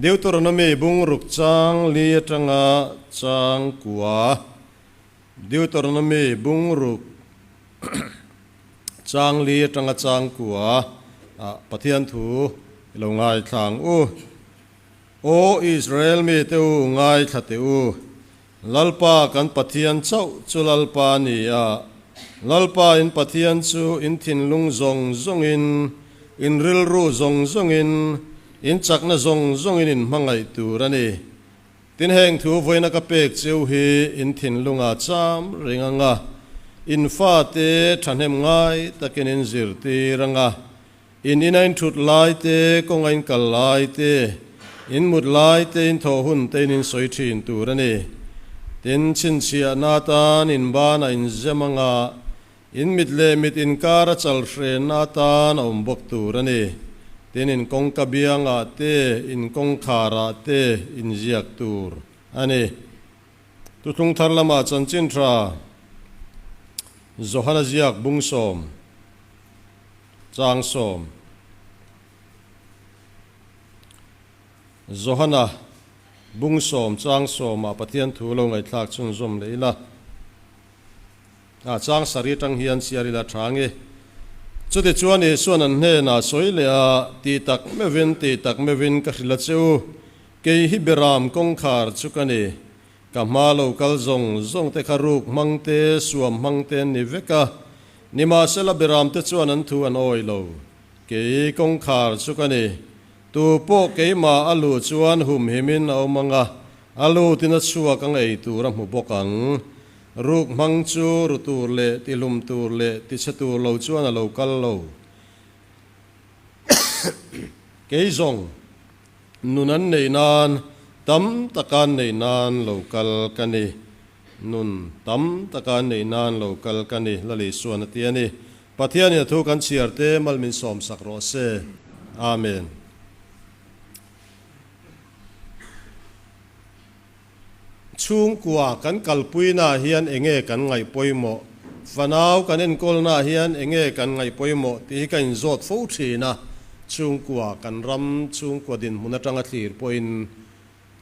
Deuteronomy bung ruk chang li atanga chang kua. Deuteronomy bung ruk chang li atanga chang kua ah Pathian thu i lo ngaithla ang u. Aw Israel mite u, ngaithla teh u. Lalpa kan Pathian chauh chu Lalpa a ni a, Lalpa in Pathian chu in thinlung zawng zawngin, in rilru zawng zawngin, in chakna zawng zawngin in hmangaih tur a ni. Tin heng thu vawiina ka pek cheu hi in thinlungah cham reng ang a, in fate thahnem ngai takin in zirtir ang a, In ina in thut lai te, kawnga in kal lai te, in mut lai te, in thawh hun te in in sawi thin tur a ni. Tin, chhinchhiahna atan in banah in zem anga in mit leh mit inkar a chal hrenna atan a awm bawk tur a ni. Tin, in kawngka biangah te, in kawngkharah te in ziak tur a ni. Thuthlung thar lamah chanchin tha Johana ziak bungsawm. Chang sawm. Johana bung sawm chang sawmah Pathian thu lo ngaihthlak chhunzawm leh ila. A chang sarih atang hian chhiar ila tha nge. Chutichuan Isuan an hnenah sawi leh a, Ti tak meuhin, ti tak meuhin ka hrilh a che u, kei hi Beram kawngkhar chu ka ni. Ka hma lo kal zawng zawng te kha ruk hmang te, suam hmang te an ni vek a. Nimahsela Beram te chuan an thu an awi lo. Kei kawngkhar chu ka ni. Tu pawh keimah a luh chuan humhimin a awm ang a, a lutin a chhuak ang ei tur a hmu bawk ang. Ruk hmang chu ru tur leh tihlum tur leh tichhe tur lo chuan a lo kal lo. Kei zawng. Nun an neih nan, tam taka an neih nan lo kal ka ni. Nun tam taka an neih nan lo kal ka ni, Lal Isuan a ti a ni. Pathianin a thu kan chhiar te mal min sawmsak rawh se. Amen. Chhungkua kan kalpuinaah hian enge kan ngaih pawimawh? Fanau kan enkawlnaah hian enge kan ngaih pawimawh tih hi ka inzawt fo thin a. Chhungkua kan ram chhungkua dinhmun atanga thlir pawhin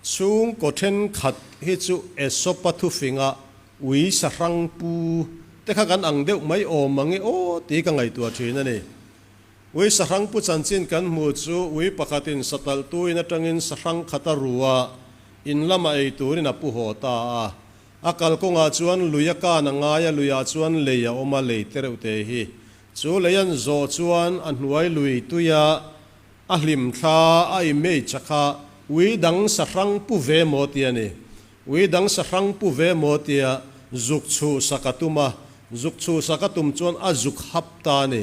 chhungkaw thenkhat hi chu Aesop-a thufinga ui sahrang pu te kha kan ang deuh mai awm ang e aw tih hi ka ngaihtuah thin a ni. Ui sahrang pu chanchin kan hmuh chu ui pakhatin satalh tuin atangin sahrang khat a ru a, In lama ei turin a pu haw ta a. A kalkawngah chuan lui a kan a ngai a, luiah chuan lei a awm a, lei te reuh te hi. Chu lei an zawh chuan a hnuai lui tuia a hlim thla a image a kha ui dang sahrang pu ve maw tia ni. Ui dang sahrang pu ve maw tia zuk chhuh sak a tum a, zuk chhuh sak a tum chuan a zuk hap ta a ni.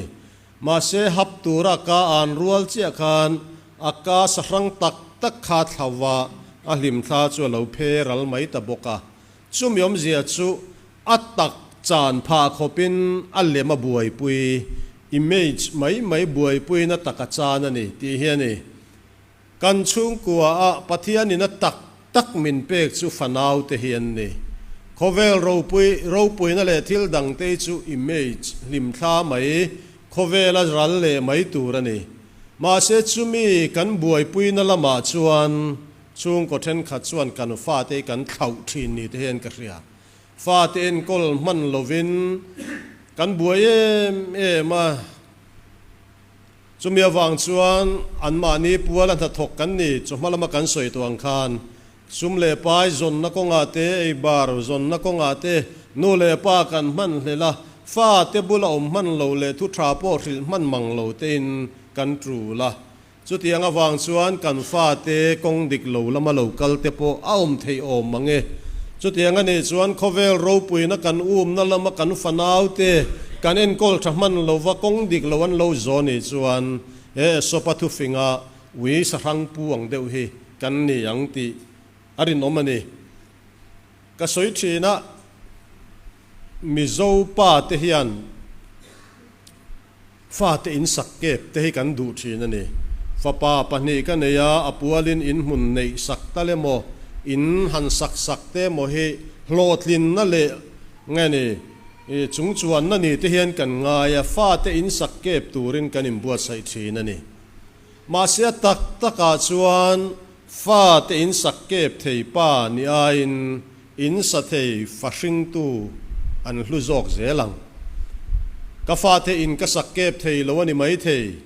Mahse hap tura ka an rual chiah khan a ka sahrang tak tak kha thlauva a hlimthla chu a lo phe ral mai ta bawk a. Chumi awmzia chu a tak chan phah khawpin a lem a buaipui, image, mai mai buaipuiin a tak a chan a ni tih hi a ni. Kan chhungkua ah Pathianin a tak tak min pek chu fanau te hi an ni. Khawvel ropui, ropuina leh thil dang te hi chu image, hlimthla mai, khawvela ral leh mai tur a ni. Mahse chumi kan buaipuina lamah chuan chhungkaw thenkhat chuan kan fate hi kan thlauh thin ni te hian ka hria. Fate enkawl hman lovin kan buai em em a. Chumi avang chuan anmahni puala hnathawk kan ni, chawhma lama kan sawi tawh ang khan sum leh pai zawnna kawngah te, eibar zawnna kawngah te nu leh pa kan hman hlel a, fate bula awm hman lo leh thu tha pawh hrilh hman mang lo tein kan tul a. Chutiang avang chuan kan fate kawng dik lo lama lo kal te pawh a awm theih awm mang e. Chutiang a nih chuan khawvel ropuina kan umna lama kan fanaute kan enkawl tha hman lova kawng dik lo an lo zaw nih chuan he Aesop-a thufinga ui sahrang pu ang deuh hi kan ni ang tih a rinawm a ni. Ka sawi thin a, Mizo pa te hian Fate in sak kep te hi kan duh thin a ni. Fapa pahnih ka nei a, a pualin in hmun neih sak tal emaw, in han sak sak te emaw hi hlawhtlinna leh nge ni chungchuanna ni te hian kan ngai a, fate in sak kep turin kan inbuatsaih thin a ni. Mahse a tak takah chuan. Fate in sak kep thei pa ni aiin in sa thei fa hringtu an hlu zawk zel ang. Ka fate in ka sak kep thei lo a ni maithei.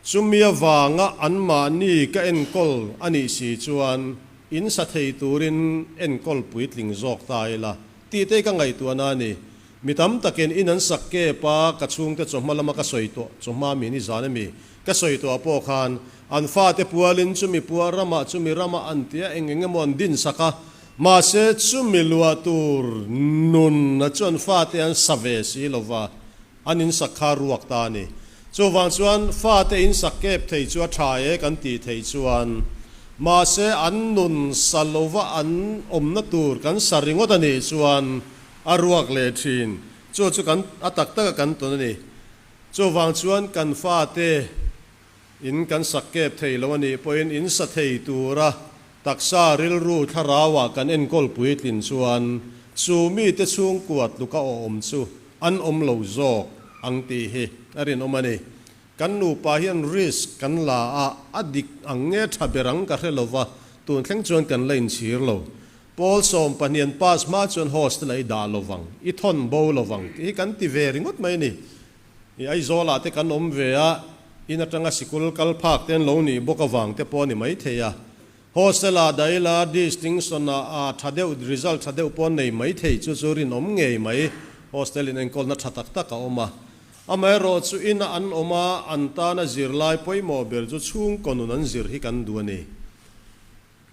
Chumi avanga anmahni ka enkawl a nih si chuan in sa thei turin enkawl puitling zawk ta ila tih te ka ngaihtuahna a ni. Mi tam takin in an sak kep a, ka chhungte chawhma lama ka sawi tawh, chawhma mi ni zan ami ka sawi tawh ah pawh khan an fate pualin chumi pua ramah chumi ramah an tia eng eng emaw an din sak a, mahse chumi luah tur nun a chu an fate an sa ve si lova, an in sak kha ruak ta a ni. Chuvang chuan fate in sak kep thei chu a tha e kan tih theih chuan mahse an nun sa lova an awmna tur kan sa ringawt a nih chuan A ruak leh thin. Chu chu kan a tak taka kan tawn a ni. Chuvang chuan kan fate in kan sak kep thei lo a nih pawhin in sa thei tura taksa rilru thlarauah kan enkawl puitlin chuan chu mite chhungkua tluka awm chu an awm lo zawk ang tih hi a rinawm a ni. Kan nupa hian risk kan la a, a dik ang nge tha ber ang ka hre lova, tun thleng chuan kan la inchhir lo. Pawl sawmpahnian pass hma chuan hostel ah i dah lo vang, i thawn bo lo vang tih hi kan ti ve ringawt mai a ni. I Aizawl ah te kan awm ve a, in atanga sikul kal phak te an lo nih bawk avang te pawh a ni maithei a. Hostel ah dah ila distinction ah a tha deuh, result tha deuh pawh an nei maithei chu chu rinawm ngei mai. Hostel in enkawlna tha tak tak a awm a. Amaherawhchu ina an awm a, an tana zirlai pawimawh ber chu chhungkaw nun an zir hi kan duh a ni.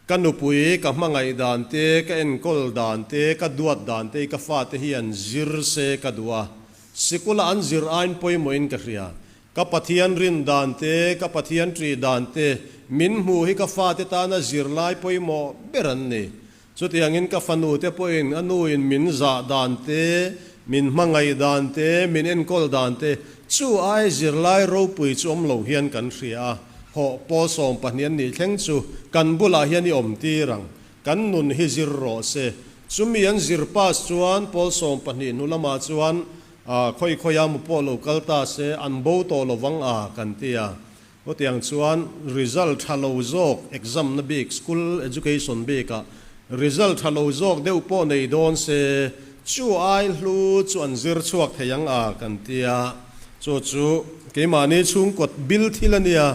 Ka nupui, ka hmangaih dan te, ka enkawl dan te, ka duat dan te hi ka fate hi an zir se ka duh a. Sikula an zir aiin pawimawhin ka hria. Ka Pathian rin dan te, ka Pathian ṭih dan te, min hmuh hi ka fate tana zirlai pawimawh ber an ni. Chutiangin ka fanu te pawhin a nuin min zah dan te, min hmangaih dan te, min enkawl dan te, chu ai zirlai ropui chu awm lo hian kan hria a. Hawh, Paul 12 an nih thleng chu kan bulah hian i awm tir ang. Kan nun hi zir rawh se. Chumi an zir pass chuan Paul 12 hnu lamah chuan khawi khawiah mu pawh lo kal ta se an bo tawh lo vang a kan ti a. Hetiang chuan result tha lo zawk exam na bik school education bikah result tha lo zawk deuh pawh nei dawn se chu ai hlu chu an zir chhuak thei ang a kan ti a. Chu chu keimahni chhungkaw bil thil a nia.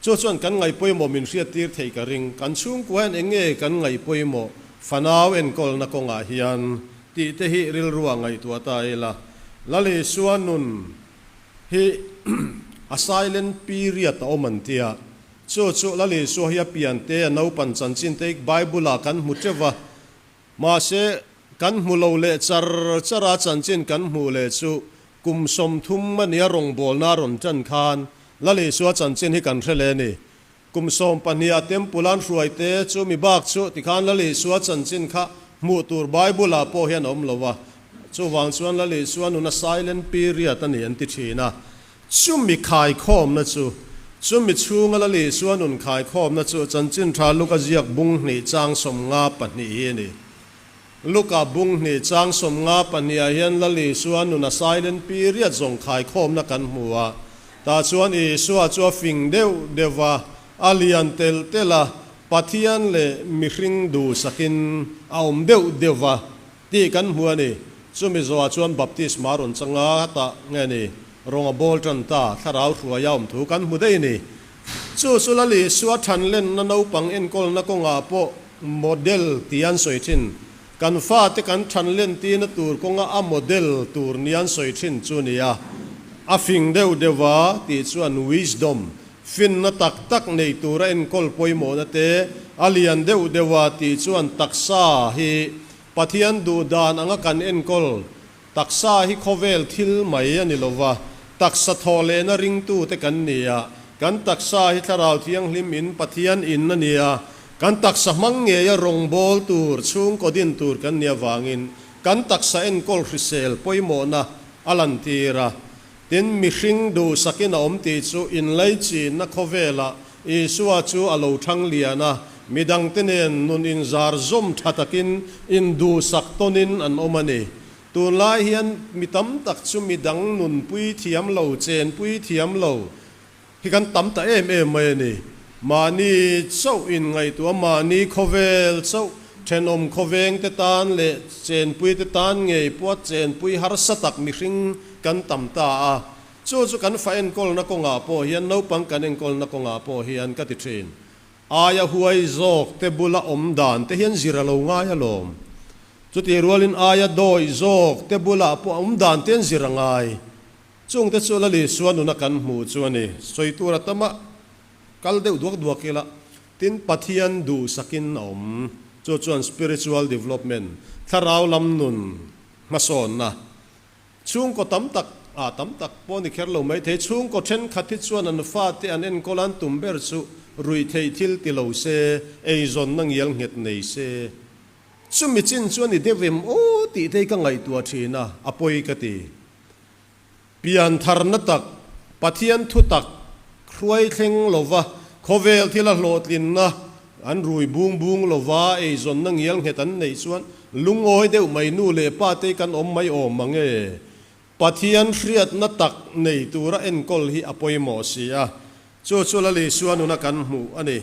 Chu chuan kan ngaihpawimawh min hriattir theih ka ring. Kan chhungkua hian eng nge kan ngaihpawimawh fanau enkawlna kawngah hian tih te hi rilrua ngaihtuah ta ila. Lalisua nun hi a silent period a awm an tia. Chu chu Lalisua hi a pian te, a naupan chanchin te hi Bible-ah kan hmu teuh va. Mahse, kan hmu lo leh char char a, chanchin kan hmuh leh chu kum 30 a nia rawngbawlna a rawn tan khan Lalisua chanchin hi kan hre leh a ni. Kum 12 ah Temple an hruai te chu mi bak chu tikhan Lalisua chanchin kha hmuh tur Bible ah pawh hian a awm lo a, chuvang chuan Lalisua nuna silent period a ni an ti thin a. Chumi khaikhawmna chu, chumi chhunga Lalisua nun khaikhawmna chu Chanchin Tha Luka ziak bung hnih chang 52 hi a ni. Luka bung hnih chang 52 ah hian Lalisua nun a silent period zawng khaikhawmna kan hmu a. Tah chuan Isua chu a fing deuh deuh va, a lian telh telh a, Pathian leh mihring duhsakin a awm deuh deuh va tih kan hmu a ni. Chumi zawhah chuan baptisma rawn chang a, tah nge ni, rawng a bawl tan ta, thlarau hruai a awm thu kan hmu daih a ni. Chu chu Lal Isua thanlenna naupang enkawlna kawngah pawh model tia an sawi thin. Kan fate kan thanlen tina tur kawnga a model tur nia an sawi thin chu ni a. A fing deuh deuh a tih chuan wisdom, finna tak tak nei tura enkawl pawimawhna te, a lian deuh deuh a tih chuan taksa hi Pathian duh dan anga kan enkawl taksa hi khawvel thil mai a ni lova, taksa thawh lehna ringtute kan ni a, kan taksa hi Thlarau Thianghlim in Pathian in a ni a, kan taksa hmang ngeia rawngbâwl tur, chhungkaw din tur kan nih avangin kan taksa enkawl hrisel pawimawhna a lantir a. Tin, mihring duhsakin a awm tih chu inlaichinna khawvelah Isua chu a lo thang lian a, midangte nen nun inzar zawm tha takin induhsak tawnin an awm a ni. Tunlai hian mi tam tak chu midang nunpui thiam lo, chenpui thiam lo hi kan tam ta em em mai a ni. Mahni chauh inngaihtuah, mahni khawvel chauh, thenawm khawveng te tan leh chenpui te tan ngei pawha chenpui harsa tak mihring kan tam ta a. Chu chu kan fa enkawlna kawngah pawh hian, naupang kan enkawlna kawngah pawh hian ka ti thin. Aia huai zawk te bula awm dan te hian zir a lo ngai alawm. Chutih rualin aia dawih zawk te bulah pawh awm dan te an zir a ngai. Chungte chu Lali Isua nuna kan hmuh chu a ni. Sawi tur a tam a, kal deuh duak duak ila, tin Pathian duhsakin a awm. Chu chuan spiritual development, thlarau lam nun hmasawnna, chhungkaw tam tak, ah tam tak pawh ni kher lo maithei, chhungkaw thenkhat hi chuan an fate an enkawl an tum ber chu ruihtheih thil ti lo se, eizawnna ngial nghet nei se. Chumi chin chu a ni deuh em aw tih te hi ka ngaihtuah thin a, a pawi ka ti. Piantharna tak, Pathian thu tak hruai thleng lova khawvel thila hlawhtlinna an rui bung bung lova eizawnna ngial nghet an neih chuan lungawi deuh mai nu leh pa te kan awm mai awm mang e. Pathian hriatna tak nei tura enkawl hi a pawimawh si a, chu chu Lal Isua nuna kan hmuh a ni.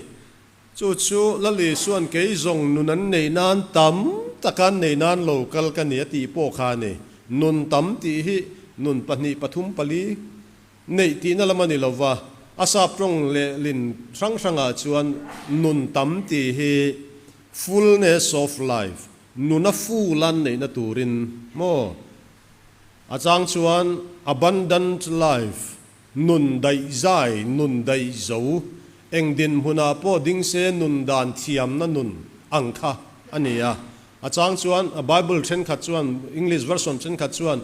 Chu chu Lal Isua'n kei zawng nun an neih nan tam taka an neih nan lo kal ka ni a tih pawh kha a ni. Nun tam tih hi nun pahnih pathum pali neih tihna lam a ni lo va, a sap tawng lehlin hrang hrangah chuan nun tam tih hi fullness of life, nuna full an neihna turin maw? A chang chuan abundant life, Nun daih zai, nun daih zo, eng dinhmunah pawh ding se nun dan thiamna nun ang kha a ni a. A chang chuan Bible thenkhat chuan, English version thenkhat chuan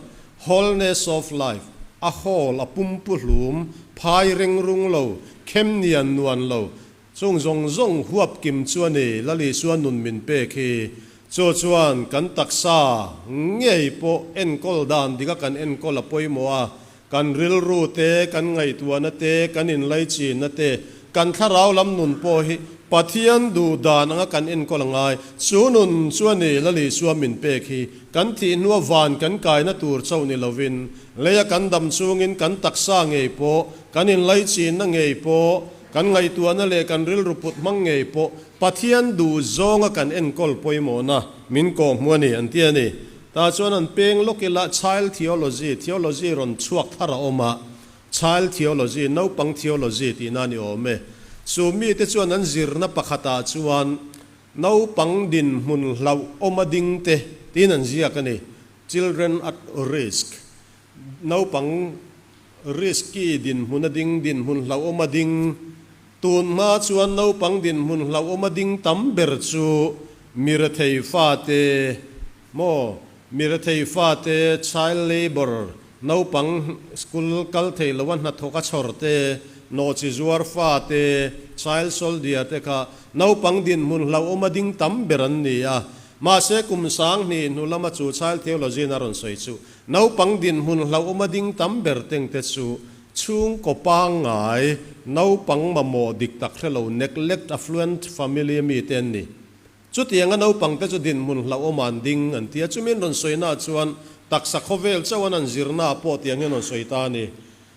wholeness of life, a whole, a pumpu hlum, phai reng rung lo, khem nian nuan lo, Chung zawng zawng huap kim chu a ni, Lal Isua nun min pek hi. Chu chuan kan taksa ngei pawh enkawl dan dika kan enkawl a pawimawh a, kan rilru te, kan ngaihtuahna te, kan inlaichinna te, kan thlarau lam nun pawh hi Pathian duh dan anga kan enkawl a ngai. Chu nun chu a ni, Lal Isua min pek hi. Kan thih hnua van kan kaina tur chauh ni lovin, leia kan dam chungin kan taksa ngei pawh, kan inlaichinna ngei pawh, Kan ngaihtuahna leh kan rilru put hmang ngei pawh Pathian duh zawnga kan enkawl pawimawhna min kawh hmu a ni, an ti a ni. Tah chuan an peng lawk ila Child Theology, theology rawn chhuak thar a awm a, Child Theology, naupang theology tihna a ni awm e. Chu mite chuan an zirna pakhatah chuan naupang dinhmun hlauhawm a ding te tiin an ziak a ni, Children at Risk. Naupang risky dinhmun a ding, dinhmun hlauhawm a ding. Tun hma chuan naupang dinhmun hlauhawm a ding tam ber chu mi rethei fate maw, mi rethei fate, child labour, naupang school kal thei lo a hnathawk a chhawr te, nawhchi zuar fate, child soldier te kha naupang dinhmun hlauhawm a ding tam ber an ni a. Mahse kum 2000 hnu lama chu child theology in a rawn sawi chu Naupang dinhmun hlauhawm a ding tam ber teng te chu chhungkaw pangngai, naupang mamawh dik tak hre lo, neglect affluent family mi te an ni. Chutianga naupang te chu dinhmun hlauhawm ah an ding an ti a, chumi an rawn sawi na ah chuan taksa khawvel chauh an an zirna ah pawh tiang hian rawn sawi ta a ni.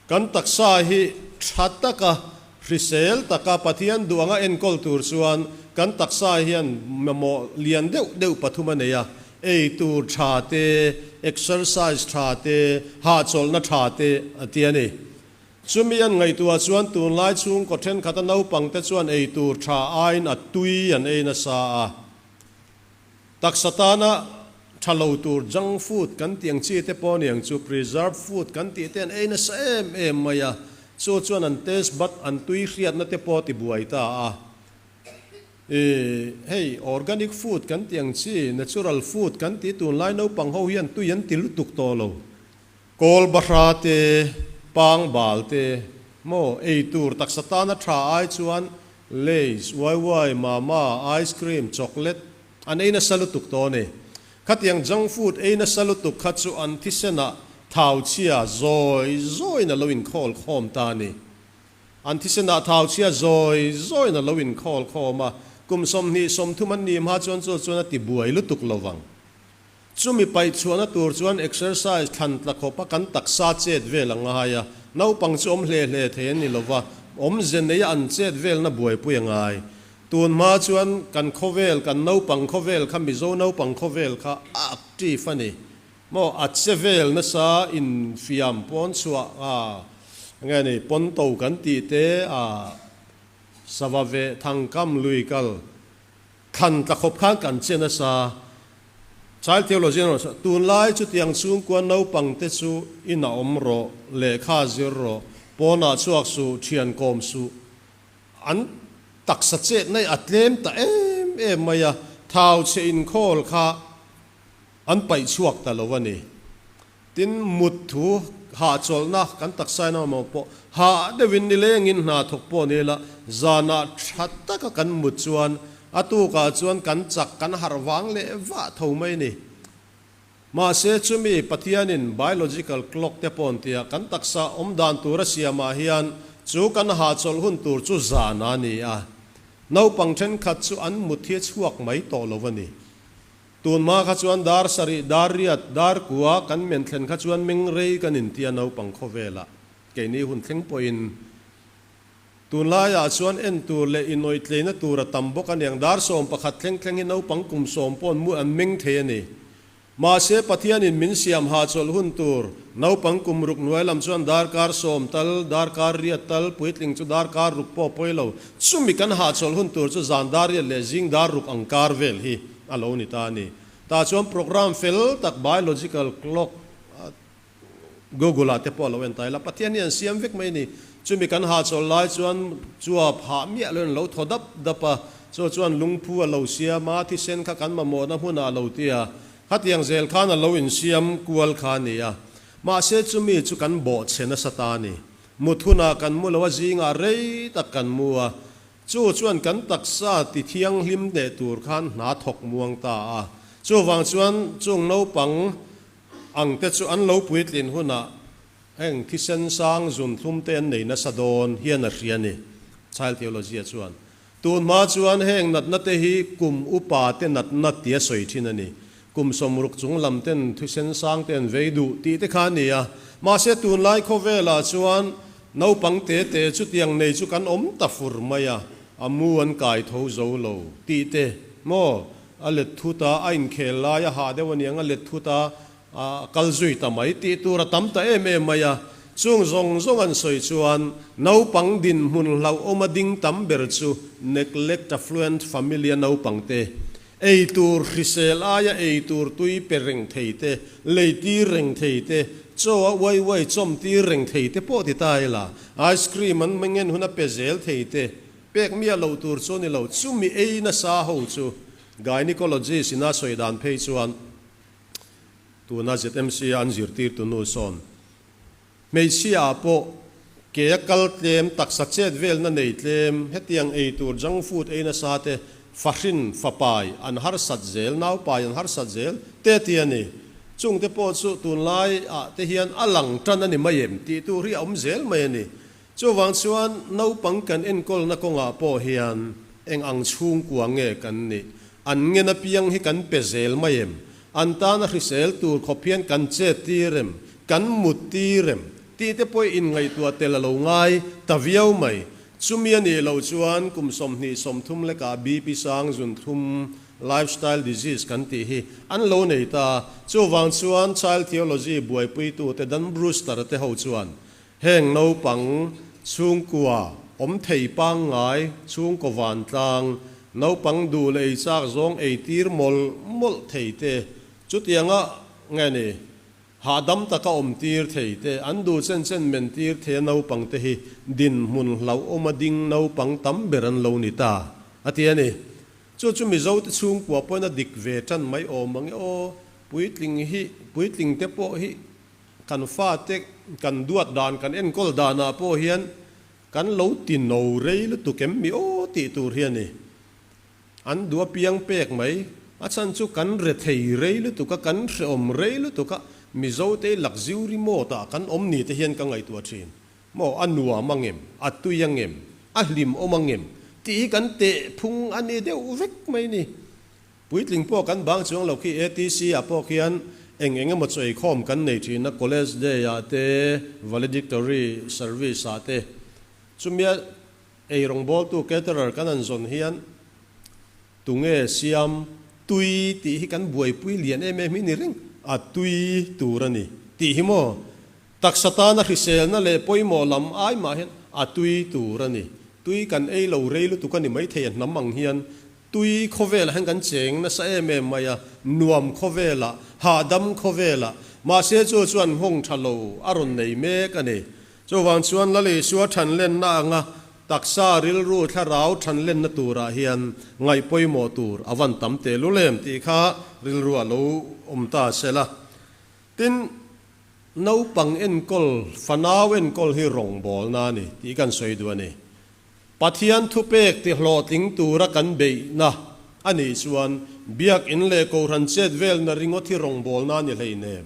Kan taksa hi tha taka, hrisel taka Pathian duh anga enkawl tur chuan kan taksa hian mamawh lian deuh deuh pathum a nei a, ei tur tha te, exercise tha te, hahchawlhna tha te a ti a ni. Chumi an ngaihtuah chuan tunlai chhungkaw thenkhat a naupangte chuan ei tur tha aiin a tui an ei nasa a. Taksa tana tha lo tur junk food kan tih ang chi te pawh aniang chu preserved food kan tih te an ei nasa em em mai a, chu chuan an taste bud an tui hriatna te pawh a ti buai ta a. Ih hei organic food kan tih ang chi natural food kan tih tunlai naupang ho hian tui an ti lutuk tawh lo. Kawl bahra te, pang bal te maw ei tur taksa tana tha ai chuan Lays, waiwai, mama, ice cream, chocolate an ei nasa lutuk tawh a ni. Khatiang junk food ei nasa lutuk kha chu an thisenah thau chhia zawi zawiin a lo inkhawl khawm ta a ni. An thisenah thau chhia zawi zawiin a lo inkhawl khawm a, kum 20 30 an nih hma chuan chu chuan a ti buai lutuk lo vang. Chumi paih chhuahna tur chuan exercise thlan tla khawpa kan taksa chet vel a ngai a, naupang chu awm hle hle thei an ni lo va. Awmze neia an chet velna buaipui a ngai. Tun hma chuan kan khawvel, kan naupang khawvel kha, Mizo naupang khawvel kha a active a ni. Maw a che vel nasa infiam pawn chhuah a nge ni pawnto kan tih te a sava veh thangkam lui kal thlan tla khawp khan kan che nasa. Child theology an rawn sawi tunlai chutiang chhungkua naupang te chu in a awm rawh, lehkha zir rawh, pawnah chhuak suh, thian kawm suh an taksa chetna hi a tlem ta em em mai a, thau chhe inkhawl kha An paih chhuak ta lo a ni. Tin, mut thu hahchawlhna kan taksa in a mamawh pawh hah deuhin nilengin hna thawk pawh ni ila, zanah tha taka kan mut chuan a tukah chuan kan chak kan harh vang leh vah tho mai a ni. Mahse, chumi Pathianin biological clock te pawh an tia kan taksa awm dan tur a siamah hian chu kan hahchawlh hun tur chu zan a ni a. Naupang thenkhat chu an mut hi a chhuak mai tawh lo a ni. Tunhma kha chuan dar sarih, dar riat, dar kua kan men thlen kha chuan meng rei kan intia naupang khawvelah keini hun thleng pawhin tunlaiah chuan en tur leh inawih tleina tur a tam bawk a niang. Dar 11 thleng thleng hi naupang kum sawm paw'n mu an meng thei a ni. Mahse Pathianin min siam hahchawlh hun tur naupang kum ruk hnuai lam chuan darkar 10 tal, darkar riat tal, puitling chu darkar ruk pawh pawi lo. Chumi kan hahchawlh hun tur chu zan dar riat leh zing dar ruk ang kar vel hi a lo ni ta a ni. Tah chuan program fel tak biological clock Google ah te pawh a lo en ta ila, Pathian hi an siam vek mai a ni. Chumi kan hahchawlh lai chuan chuap hah miah loin a lo thaw dap dap a, chu chuan lungphu a lo siam a, thisen kha kan mamawhna hmunah a lo ti a, khatiang zel khan a lo insiam kual kha a ni a. Mahse chumi chu kan bawhchhe nasa ta a ni. Mut hunah kan mu lo a, zingah rei tak kan mu a, Chu chuan kan taksa ti thianghlim leh tur khan hna thawk muang ta a. Chuvang chuan chung naupang ang te chu an lo puitlin hunah heng thisen sang zun thlum te an nei nasa dawn hian a hria ni, Child Theology-a chuan. Tun hma chuan heng natna te hi kum upa te natna tia sawi thin a ni. Kum 60 chung lam ten thisen sang te an vei duh tih te kha a ni a. Mahse tunlai khawvelah chuan Naupang te te chutiang nei chu kan awm ta fur mai a, a mu an kai tho zo lo tih te maw a let thut a, a inkhel lai a hah deuh aniang a let thut a, a kal zui ta mai tih tur a tam ta em em mai a. Chung zawng zawng an sawi chuan naupang dinhmun hlauhawm a ding tam ber chu neglect affluent familia naupang te, ei tur hrisel aia ei tur tui pe reng thei te, lei tir reng thei te, chaw a uai uai chawm tir reng thei te pawh ti ta ila, ice cream an mengen hun a pe zel thei te, pek miah loh tur chu a ni lo, chumi ei nasa ho chu gynecologist ina sawi dan phei chuan tuna ZMC a an zirtirtu nu sawn Hmeichhia ah pawh ke a kal tlem, taksa chet velna nei tlem, hetiang ei tur junk food ei nasa te fahrin, fapai an harsat zel, naupai an harsat zel te ti a ni. Chung te pawh chu tunlai ah te hian a lang tan a ni mai em tih tur hi a awm zel mai a ni. Chuvang chuan naupang kan enkawlna kawngah pawh hian eng ang chhungkua nge kan nih? An ngen apiang hi kan pe zel mai em? An tana hrisel tur khawp hian kan chet tir em? Kan mut tir em? Tih te pawh inngaihtuah tel a lo ngai ta viau mai. Chumi a nih loh chuan kum 20 30 lekah BP sang zun thlum, lifestyle disease kan tih hi an lo nei ta. Chuvang chuan Child Theology buaipuitute Dan Brewster te ho chuan Heng naupang chhungkua awm thei pangngai chhungkaw vantlang, naupang duh leh ei chak zawng ei tir mawlh mawlh thei te, chutianga nge ni, hahdam taka awm tir thei te, an duh chen chen men tir thei a naupang te hi dinhmun hlauhawm a ding naupang tam ber an lo ni ta, a ti a ni. Chu chu Mizo te chhungkua pawhin a dik ve tan mai awm ang e aw, puitling hi, puitling te pawh hi Kan fate kan duat dan, kan enkawl danah pawh hian kan lo ti no rei lutuk em mi aw tih tur hi a ni. An duh apiang pek mai, a chhan chu kan re thei rei lutuk a, kan hrehawm rei lutuk a, Mizote luxury mode ah kan awm ni te hian ka ngaihtuah thin. Maw a nuam angem, a tui angem, a hlimawm angem tih hi kan teh phung a ni deuh vek mai ni. Puitling pawh kan bang chuang lo khi ATC ah pawh khian eng eng emaw chaw eikhawm kan nei thin a, College Day ah te, Valedictory Service ah te. Chumia eirawngbawltu caterer kan han zawn hian tunge siam tui tih hi kan buaipui lian em em hi ni reng a tui tur a ni tih hi maw taksa tana hriselna leh pawimawh lam ai mah hian a tui tur a ni. Tui kan ei lo rei lutuk a ni maithei a hnam ang hian Tui khawvelah hian kan cheng nasa em em mai a, nuam khawvelah, hahdam khawvelah, mahse chu chuan nghawng tha lo a rawn nei mek a ni. Chuvang chuan Lal Isua thanlenna anga taksa rilru thlarau thanlenna turah hian ngaih pawimawh tur a van tam tehlul em tih kha rilru a lo awm ta sela. Tin, naupang enkawl, fanau enkawl hi rawngbawlna a ni tih kan sawi duh a ni. Pathian thupek ti hlawhtling tura kan beihna a nih chuan Biakinn leh Kohhran chet velna ringawt hi rawngbawlna a ni hleinem.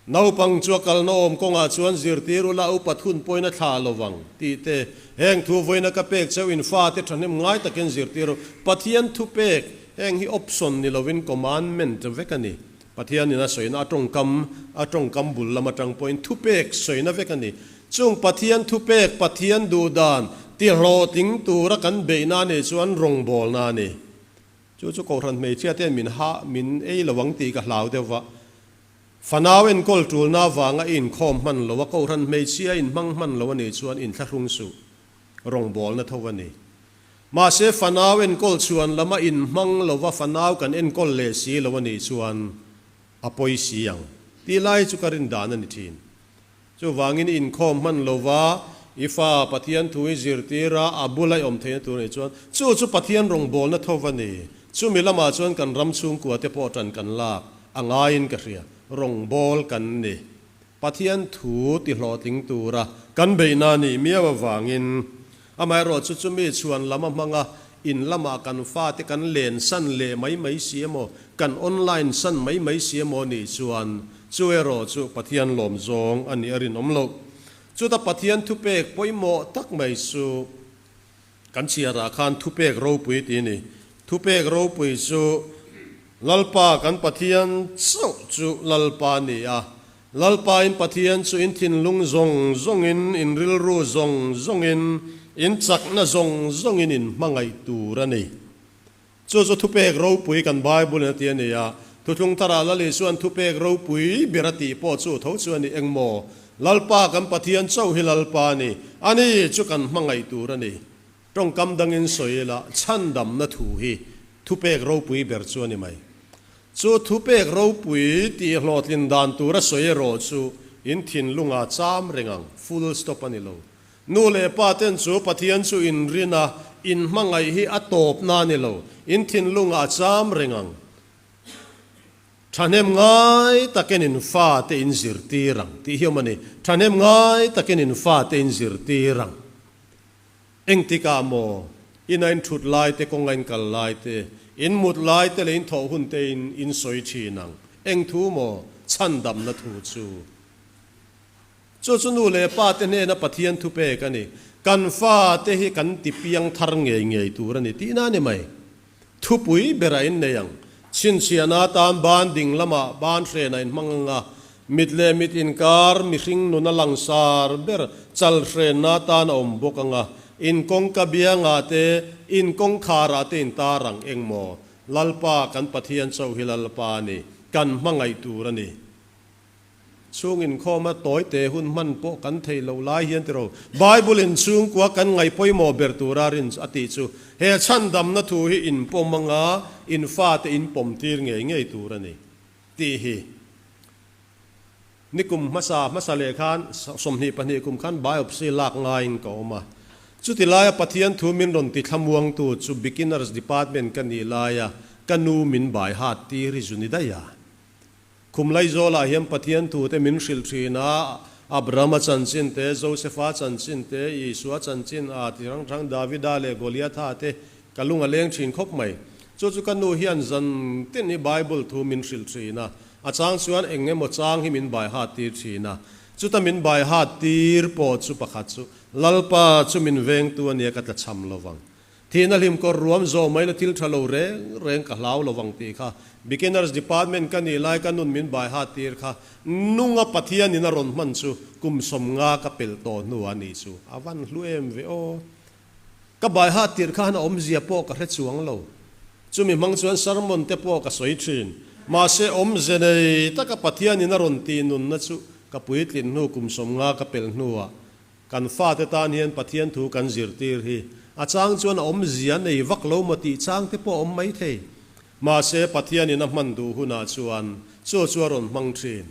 Naupang chu a kalna awm kawngah chuan zirtir ula upat hun pawhin a thlah lo vang tih te, heng thu vawiina ka pek cheu in fate thahnem ngai takin zirtir u. Pathian thupek, heng hi option ni lovin commandment vek a ni. Pathianin a sawina a tawngkam, a tawngkam bul lam atang pawhin thupek sawina vek a ni. Chung Pathian thupek, Pathian duhdan tihlawhtling tura kan beihna a nih chuan rawngbawlna a ni. Chu chu Kohhran hmeichhia ten min ha, min ei lo ang tih ka hlau deuh va. Fanau enkawl tulna avanga i inkhawm hman lo a, Kohhran hmeichhia inhmang hman lo a nih chuan inthlahrung suh. Rawngbawlna tho a ni. Mahse fanau enkawl chhuan lama inhmang lova fanau kan enkawl leh si lo a nih chuan a pawi si ang tih lai chu ka rin dan a ni thin. Chuvangin i inkhawm hman lova i fa Pathian thu i zirtir a, a bula i awm theihna tur a nih chuan chu chu Pathian rawngbawlna tho va ni. Chumi lamah chuan kan ram chhungkua te pawh tan kan lak a ngaiin ka hria. Rawngbâwl kan ni. Pathian thu tihlawhtling tura kan beihna a nih miau avangin Amaherawh chu chumi chhuan lam a hmang a, in lamah kan fate kan len san leh mai mai si emaw, kan online san mai mai si emaw nih chuan chu erawh chu Pathian lawm zawng a nih a rinawm loh. Chuta Pathian thupek pawimawh tak mai chu kan chhiarah khan thupek ropui tih a ni. Thupek ropui chu Lalpa kan Pathian chauh chu Lalpa a ni a, Lalpain Pathian chu in thinlung zawng zawngin, in rilru zawng zawngin, in chakna zawng zawngin in hmangaih tur a ni. Chu chu thupek ropui kan Bible-in a ti a ni a, Thuthlung tharah Lal Isua'n thupek ropui ber a tih pawh chu tho chu a ni eng maw? Lalpa kan Pathian chauh hi Lalpa a ni, ani chu kan hmangaih tur a ni. Tawngkam dangin sawi ila chhandamna thu hi thupek ropui ber chu a ni mai. Chu thupek ropui tih hlawhtlin dan tura sawi erawh chu in thinlunga cham reng ang, full stop a ni lo. Nu leh pa ten chu Pathian chu in rin a, in hmangaih hi a tawpna a ni lo, in thinlunga a cham reng ang. Thahnem ngai takin in fate in zirtir ang tih hi awm a ni. Thahnem ngai takin in fate in zirtir ang. Engtikah maw ina in thut lai te, kawnga in kal lai te, in mut lai te leh in thawh hun te in in sawi thin ang. Eng thu maw chhandamna thu chu? Chu chu nu leh pa te hnena Pathian thu pek a ni. Kan fa te hi kan ti piang thar ngei ngei tur a ni tihna a ni mai. Thupui berah in nei ang. Chhinchhiahna atan ban ding lamah ban hrenah in hmang ang a, mit leh mit inkar mihring nuna langsar ber chal hrenna atan a awm bawk ang a, in kawngka biangah te, in kawngkharah te in tar ang eng maw? Lalpa kan Pathian chauh hi Lalpa a ni, kan hmangaih tur a ni. Chhung inkhawma tawite hun hman pawh kan theih loh lai hian tiraw, Bible in chhungkua kan ngaih pawimawh ber tura rin a tih chu he chhandamna thu hi in pawm anga in fate in pawm tir ngei ngei tur a ni tih hi nikum hmasa hmasa leh khan 22 kum khan biopsy lak ngaiin ka awm a. Chuti laia Pathian thu min rawn ti thlamuangtu chu Beginners Department ka nih laia ka nu min bai hat tir hi zu ni daih a. Khum Laizawlah hian Pathian thute min hrilh thin a, Abrahama chanchin te, Josefa chanchin te, Isua chanchin a ti hrang hrang, Davida leh Goliatha te ka lung a leng thin khawp mai. Chu chu ka nu hian zan tin hi Bible thu min hrilh thin a, a chang chuan eng emaw chang hi min bai hat tir thin a. Chuta min bai hat tir pawh chu pakhat chu Lalpa chu min vengtu a nia ka tlachham lovang. Thihna hlim kawr ruam zawh mai la thil tha lo reng reng ka hlau lo vang tih kha Beginners Department ka nih lai ka nun min bai hat tir kha nunga Pathianin a rawn hman chu kum 50 ka pelh tawh hnu a nih chu a van hlu em ve aw. Ka bai hat tir khan a awmzia pawh ka hre chuang lo. Chumi hmang chuan sermon te pawh ka sawi thin. Mahse awmze nei taka Pathianin a rawn tih nunna chu ka puitlin hnu kum 50 ka pelh hnuah Kan fate tan hian Pathian thu kan zirtir hi a chang chuan a awmzia nei vak lo maw tih chang te pawh a awm mai thei. Mahse, Pathianin a hman duh hunah chuan chu chu a rawn hmang thin.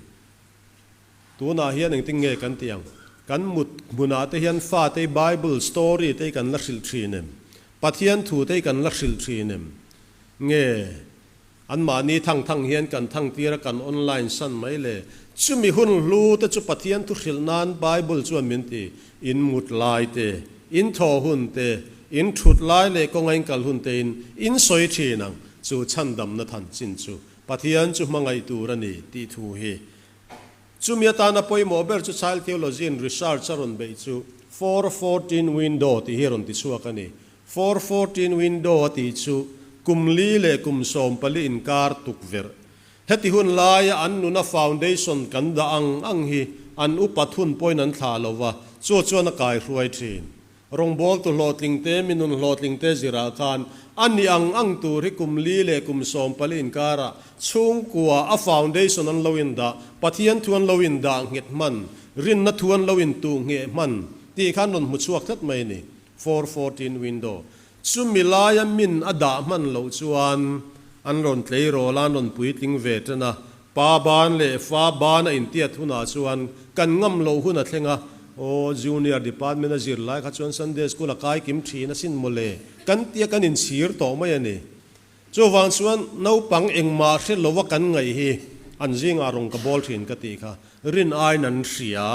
Tunah hian engtin nge kan tih ang? Kan mut hmunah te hian fate i Bible story te hi kan la hrilh thin em? Pathian thu te hi kan la hrilh thin em? Nge Anmahni thang thang hian kan thang tir a kan online san mai le. Chumi hun hlu te chu Pathian thu hrilh nan Bible chuan min ti, in mut lai te, in thaw hun te, in thut lai leh kawnga in kal hun te in in sawi thin ang, chu chhandamna than chin chu Pathian chu hmangaih tur a ni tih thu hi. Chumi atana pawimawh ber chu Child Theology in research a rawn beih chu 4:14 window tih hi a rawn ti chhuak a ni. 4:14 window a tih chu kum li leh kum 14 inkar tukverh. Heti hun laia an nuna foundation kan dah ang ang hi an upat hun pawhin an thlah lo va, chu chuan a kaihruai thin. Rawngbawltu hlawhtlingte, mi nun hlawhtlingte zirah khan a ni ang ang tur hi kum li leh kum 14 inkarah chhungkua a foundation an lo indah, Pathian thu an lo indah nghet hman, rinna thu an lo intuh ngheh hman tih khan rawn hmu chhuak tlat mai a ni. 4:14 window chumi laia min a dah hman loh chuan an rawn tleirawl a, an rawn puitling ve tan a, pa ban leh fa ban a intiat hunah chuan kan ngam loh hun a thleng a, aw junior department a zir lai kha chuan Sunday school a kai kim thin asin mawle kan tia kan inchhir tawh mai a ni. Chuvang chuan naupang engmah hre lova kan ngaih hi an zingah rawn ka bawl thin ka tih kha rin aiin an hria,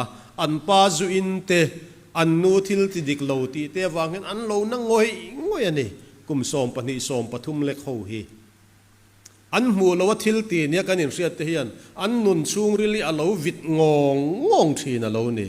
an pa zu in te, an nu thil ti dik lo tih te avang hian an lo na ngawih ngawih a ni, kum 12 13 lek ho hi. An hmuh loa thil ti nia kan inhriat te hian an nun chhungril hi a lo vit ngawng ngawng thin a lo ni.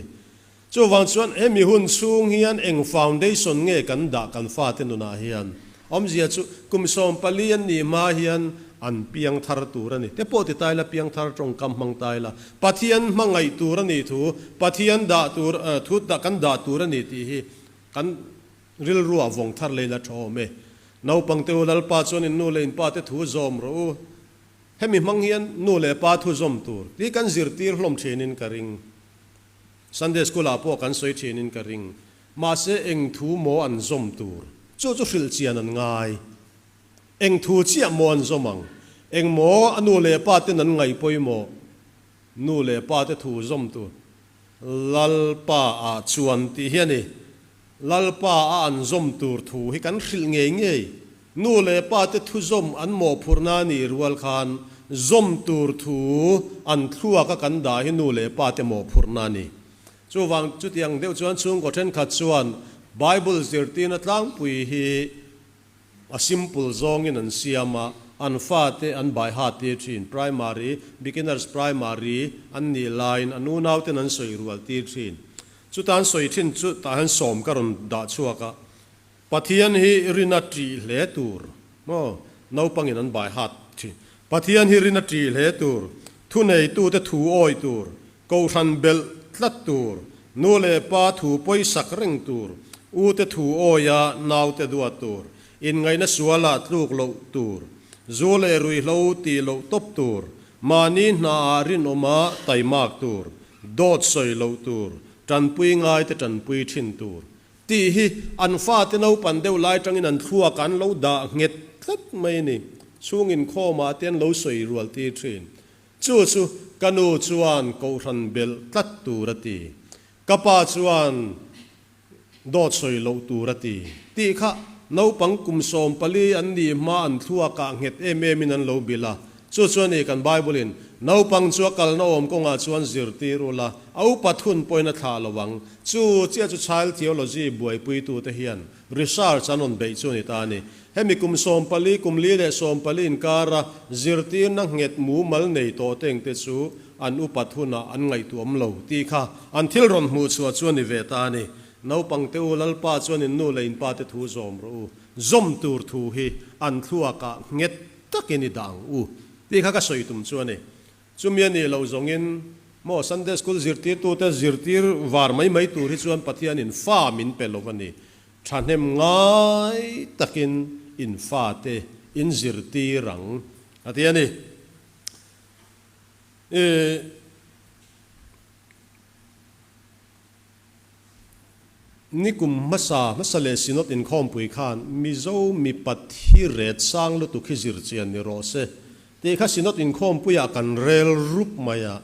Chuvang chuan hemi hun chhung hian eng foundation nge kan dah kan fate nunah hian? Awmzia chu kum 14 an nih hma hian an piang thar tur a ni. Te pawh ti tai la, piang thar tawngkam hmang tai la, Pathian hmangaih tur a nih thu, Pathian dah tur, thu dah kan dah tur a ni tih hi kan rilruah vawng thar lei la tha awm e. Naupang te u, Lalpa chuan in nu leh in pa te thu zawm rawh u. Hemi hmang hian nu leh pa thu zawm tur tih kan zirtir hlawm thinin ka ring. Sunday School ah pawh kan sawi thin in ka ring. Mahse eng thu maw an zawm tur? Chu chu hrilh chian an ngai. Eng thu chiah maw an zawm ang? Eng maw a nu leh pa ten an ngaih pawimawh? Nu leh pa te thu zawm tur. Lalpa ah chuan tih hi a ni. Lalpa a an zawm tur thu hi kan hrilh ngei ngei. Nu leh pa te thu zawm an mawhphurhna a nih rual khan zawm tur thu an thluak a kan dah hi nu leh pa te mawhphurhna a ni. Chuvang chutiang deuh chuan chhungkaw thenkhat chuan Bible zirtirna tlangpui hi a simple zawngin an siam a, an fate an baiha tir thin. Primary, Beginners Primary an nih laiin an unauten an sawi rual tir thin. Chutan sawi thin chu tah hian sawm ka rawn dah chhuak a. Pathian hi rina ṭih hle tur maw? Naupangin an bai hat ṭhin. Pathian hi rina ṭih hle tur, thuneitute thu awih tur, kohhran belh tlat tur, nu leh pa thu pawisak reng tur, ute thu awia naute duat tur, inngaihna sualah tluk loh tur, zu leh ruihhlo tih loh tawp tur, mahni hnaah rinawma taimak tur, dawt sawi loh tur, ṭanpui ngaite ṭanpui ṭhin tur. Tih hi an fate naupan deuh lai tangin an thluak an lo dah nghet tlat mai a ni. Chhung inkhawmah te an lo sawi rual tir thin. Chu chu ka nu chuan kohhran belh tlat tur a ti. Ka pa chuan dawt sawi loh tur a ti. Tih kha naupang kum 14 an nih hma an thluakah nghet em emin an lo bilh a. Chu chu a ni kan Bible-in, Naupang chu a kalna awm kawngah chuan zirtir ula, a upat hun pawhin a thlah lo ang. Chu chiah chu Child Theology buaipuitute hian research an rawn beih chu a ni ta a ni. Hemi kum 14, kum li leh 14 inkara zirtirna nghet mumal nei tawh te engte chu an upat hunah an ngaihtuah awm lo tih kha an thil rawn hmuh chhuah chu a ni ve ta a ni. Naupangte u, Lalpa chuan in nu leh in pate thu zawm rawh u. Zawm tur thu hi an thluakah nghet takin i dah ang u tih kha ka sawi tum chu a ni. Chumi a nih loh zawngin maw Sunday School zirtirtute zirtir var mai mai tur hi chuan Pathianin fa min pe lo a ni. Thahnem ngai takin in fate in zirtir ang a ti a ni. Ih. Nikum hmasa hmasa leh Synod inkhawmpui khan Mizo mipa thi ret sang lutuk hi zir chian ni rawh se tih kha Synod inkhawmpuiah kan rel rup mai a.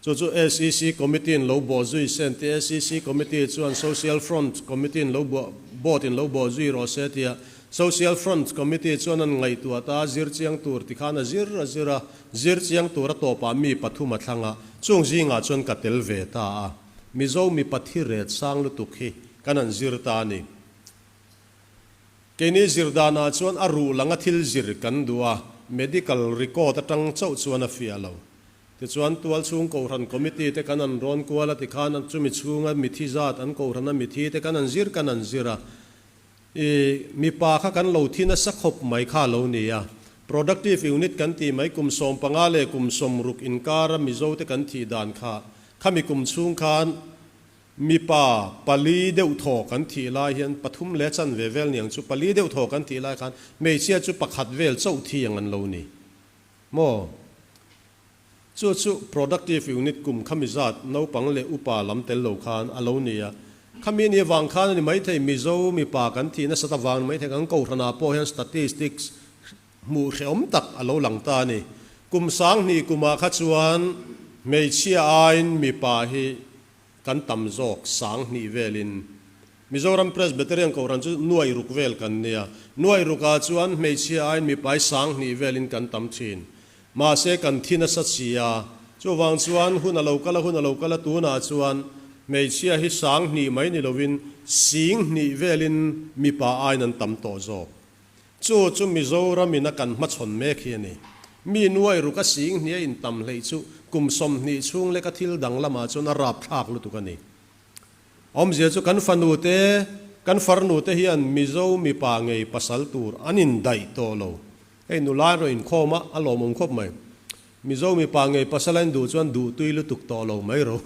Chu chu SEC Committee in lo bawh zui se an ti. SEC Committee chuan Social Front Committee in lo buah Board in lo bawh zui rawh se tia Social Front Committee chuan an ngaihtuah ta a, zir chiang tur ti khan a zir a zir a, zir chiang tur a tawpah mi pathum a thlang a, chung zingah chuan ka tel ve ta a. Mizo mipa thi ret sang lutuk hi kan han zir ta a ni. Keini zir danah chuan a ruh langa thil zir kan duh a, medical record atang chauh chuan a fiah lo. Tichuan tualchhung kohhran committee te kan han rawn kual a tikhan chumi chhunga mithi zat an kohhrana mithi te kan han zir kan han zir a. I mipa kha kan lo thi nasa khawp mai kha lo ni a. Productive unit kan tih mai kum 15 leh kum 60 inkara Mizo te kan thih dan kha Khami kum chhung khan mipa pali deuh thaw kan thih lai hian pathum leh chanve vel niang chu pali deuh thaw kan thih lai khan hmeichhia chu pakhat vel chauh thi ang an lo ni maw? Chu chu productive unit kum khami zat naupang leh upa lam tel lo khan a lo ni a. Khami ni avang khan a ni maithei Mizo mipa kan thih nasat avang ni maithei kan kohhranah pawh hian statistics Hmuh hrehawm tak a lo lang ta a ni. Kum 2000 kumah kha chuan hmeichhia aiin mipa hi kan tam zawk 2000 velin. Mizoram Presbyterian Kohhran chu nuai ruk vel kan nia. Nuai rukah chuan hmeichhia aiin mipa hi 2000 velin kan tam thin. Mahse kan thi nasa si a. Chuvang chuan hun a lo kal a, hun a lo kal a, tunah chuan hmeichhia hi 2000 mai ni lovin 20,000 velin mipa aiin an tam tawh zawk. Chu chu Mizoram in a kan hmachhawn mek hi a ni. Mi nuai ruk a sing hnih a intam hleih chu kum 20 chhung leka thil dang lamah chuan a rapthlak lutuk a ni. Awmzia chu kan fanu te, kan farnu te hian Mizo mipa ngei pasal tur an indaih tawh lo. Hei nula erawh inkhawm a, a lawmawm khawp mai. Mizo mipa ngei pasal a induh chuan duhtui lutuk tawh lo mai ro.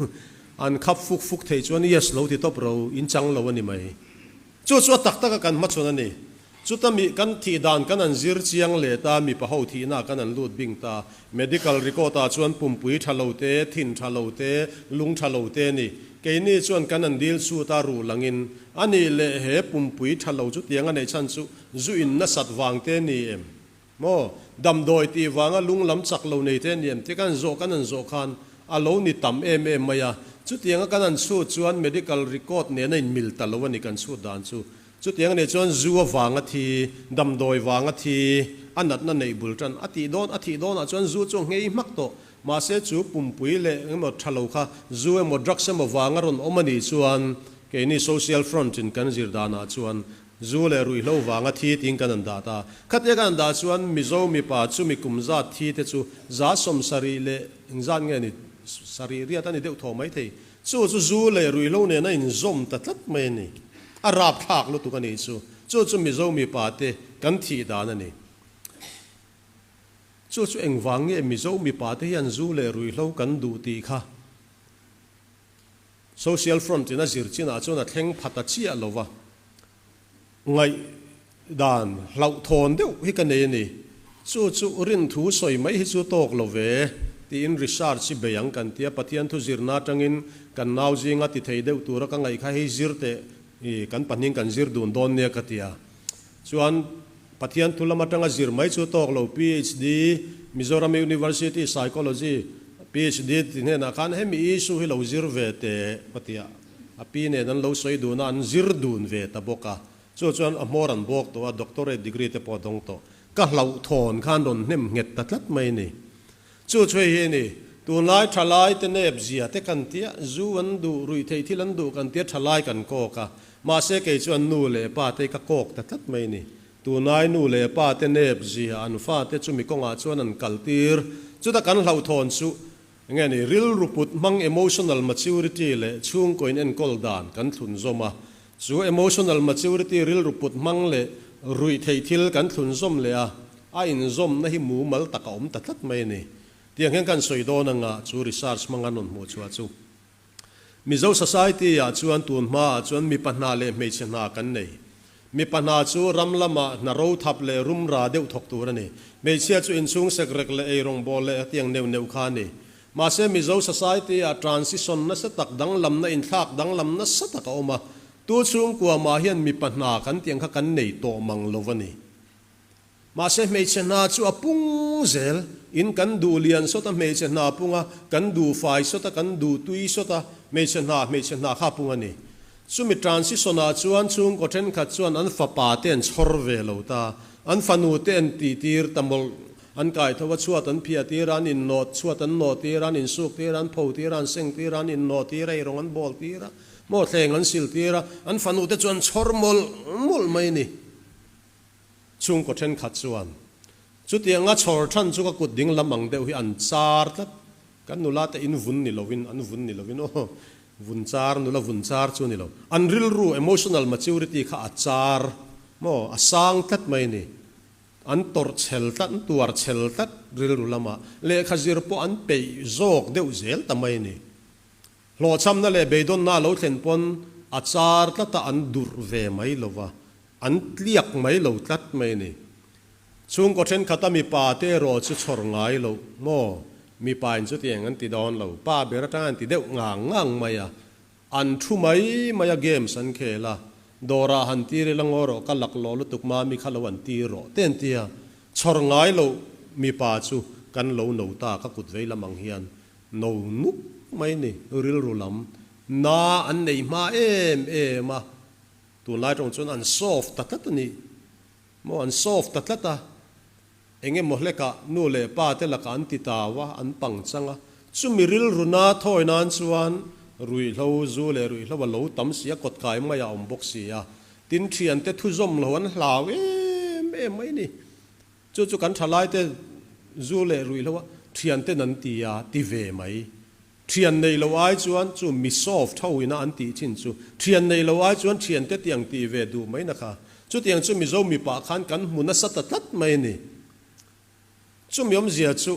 An khap fuk fuk theih chuan yes lo ti tawp ro, in chang lo a ni mai. Chu chu a tak taka kan hmachhawn a ni. Chuta mi kan thih dan kan an zir chiang leh ta, mipa ho thihna kan an lut bing ta. Medical record ah chuan pumpui tha lo te, thin tha lo te, lung tha lo te a ni. Keini chuan kan an dil chhut a ruh langin a nih leh he pumpui tha lo chutiang a neih chhan chu zu in nasat vang te ni em? Maw? Damdawi tih vanga lung lam chak lo nei te ni em? Tih kan zawh kan an zawh khan a lo ni tam em em mai a. Chutianga kan an chhut chuan medical record nen a inmil ta lo a ni kan chhut dan chu. Chutiang anih chuan zu avanga thi, damdawi vanga thi, a natna neih bul tan a tih dawn a thih dawnah chuan zu chu a nghei hmak tawh. Mahse chu pumpui leh engemaw tha lo kha zu emaw drugs emaw vanga rawn awm anih chuan keini social front in kan zir danah chuan zu leh ruihhlo vanga thi tiin kan han dah ta. Khatia kan han dah chuan Mizo mipa chumi kum zat thi te chu 70 leh engzat nge ni sarih riat a ni deuh thaw maithei. Chu chu zu leh ruihhlo nen a inzawm ta tlat mai a ni. A rapthlak lutuk a nih chu. Chu chu Mizo mipa te kan thih dan a ni. Chu chu engvang nge Mizo mipa te hian zu leh ruihhlo kan duh tih kha Social Front in a zir chinah chuan a thleng pha ta chiah lo va. Ngaihdan hlauhthawn deuh hi ka nei a ni. Chu chu rinthu sawi mai hi chu tawk lo ve, tiin research hi bei ang kan tia. Pathian thu zirna atangin kan nau zinga ti thei deuh tura ka ngaih kha hei zir teh i kan pahnih kan zir dun dawn nia ka tia. Chuan Pathian thu lam atanga zir mai chu tawk lo PhD, Mizoram University Psychology PhD ti hnenah khan hemi issue hi lo zir ve teh ka tia. A pi nen an lo sawi dun a, an zir dun ve ta bawk a. Chu chuan a hmawr an bawk tawh a, doctorate degree te pawh a dawng tawh. Ka hlauhthawn khan rawn hnem nghet ta tlat mai a ni. Chu chu hei hi a ni, tunlai thalai te nep zia te kan tia, zu an duh, ruih theih thil an duh kan tia thalai kan kawk a. Mahse kei chuan nu leh pa te ka kawk ta tlat mai a ni. Tunlai nu leh pa te nep zia an fate chumi kawngah chuan an kaltir. Chuta kan hlauhthawn chu Enge ni, rilru put hmang emotional maturity leh chhungkaw in enkawl dan kan thlun zawm a. Chu emotional maturity rilru put hmang leh Ruihtheih thil kan thlunzawm leh a, a inzawmna hi mumal tak a awm ta tlat mai a ni. Tiang hian kan sawi dawn anga chu research hmanga rawn hmuh chhuah chu. Mizo society ah chuan tun hmaah chuan mipa hna leh hmeichhe hna kan nei. Mipa hna chu ram lamah hna ro thap leh rum ra deuh thawk tur a ni. Hmeichhia chu inchhung sek rek leh eirawng bawl leh hetiang neuh neuh kha a ni. Mahse Mizo society ah transition nasa tak danglamna inthlak danglam nasa tak a awm a. Tu chhungkua mah hian mipa hna kan tih ang kha kan nei tawh mang lo a ni. Mahse hmeichhe hna chu a pung zel in kan duh lian sawt a hmeichhe hna pung a, kan duh fai sawt a, kan duh tui sawt a, hmeichhe hna hmeichhe hna kha a pung a ni. Chumi transition ah chuan chhungkaw thenkhat chuan an fapa te an chhawr ve lo ta, an fanu te an tih tir ta mawlh, an kai tho a chhuat an phiah tir a, an innawt chhuat an nawh tir a, an insuk tir a, an pho tir a, an seng tir a, an innawh tir a, eirawng an bawl tir a, maw thleng an sil tir a, an fanu te chu an chhawr mawlh mawlh mai a ni. Chhungkaw thenkhat chuan, Chutianga chhawr than chu ka kut ding lam ang deuh hi an char tlat. Kan nula te in vun ni lovin, an vun ni lovin aw, vun char, nula vun char chu ni lo. An rilru, emotional maturity, kha a char maw, a sang tlat mai ni. An tawrh chhel tlat, an tuar chhel tlat rilru lamah. Lehkha zir pawh an peih zawk deuh zel ta mai ni. Hlawhchhamna leh beidawnna a lo thlen pawn a char tlata an durh ve mai lo va, an tliak mai lo tlat mai a ni. Chhungkaw thenkhat a mipa te erawh chu chhawr ngai lo maw? Mipa in chutiang an ti dawn lo, pa ber atang an ti deuh ngang ngang mai a, an thu mai mai a games an khel a, dawrah han tir ila ngaw rawh ka laklawh lutuk mami kha lo an tir rawh te an ti a, chhawr ngai lo mipa chu kan lo no ta ka kut vei lam ang hian No nuk mai ni, rilru lam na an nei hma em em a, tunlai tawng chuan an soft ta tlat a ni maw, an soft ta tlat a, eng emaw hlekah nu leh pa te lakah an ti tau a, an pang chang a, chumi rilru na thawi nan chuan ruihhlo zu leh ruihhlo a lo tam si a, kawtkai mai a awm bawk si a, tin thiante thuzawm lo an hlau em em mai ni. Chu chu kan thalaite zu leh ruihhlo a thianten an ti a, ti ve mai. Thian nei lo ai chuan chu mi soft ho ina an tih chin chu thian nei lo ai chuan thiante tiang ti ve duh mai na kha. Chutiang chu Mizo mipa khan kan hmu nasa ta tlat mai a ni. Chumi awmzia chu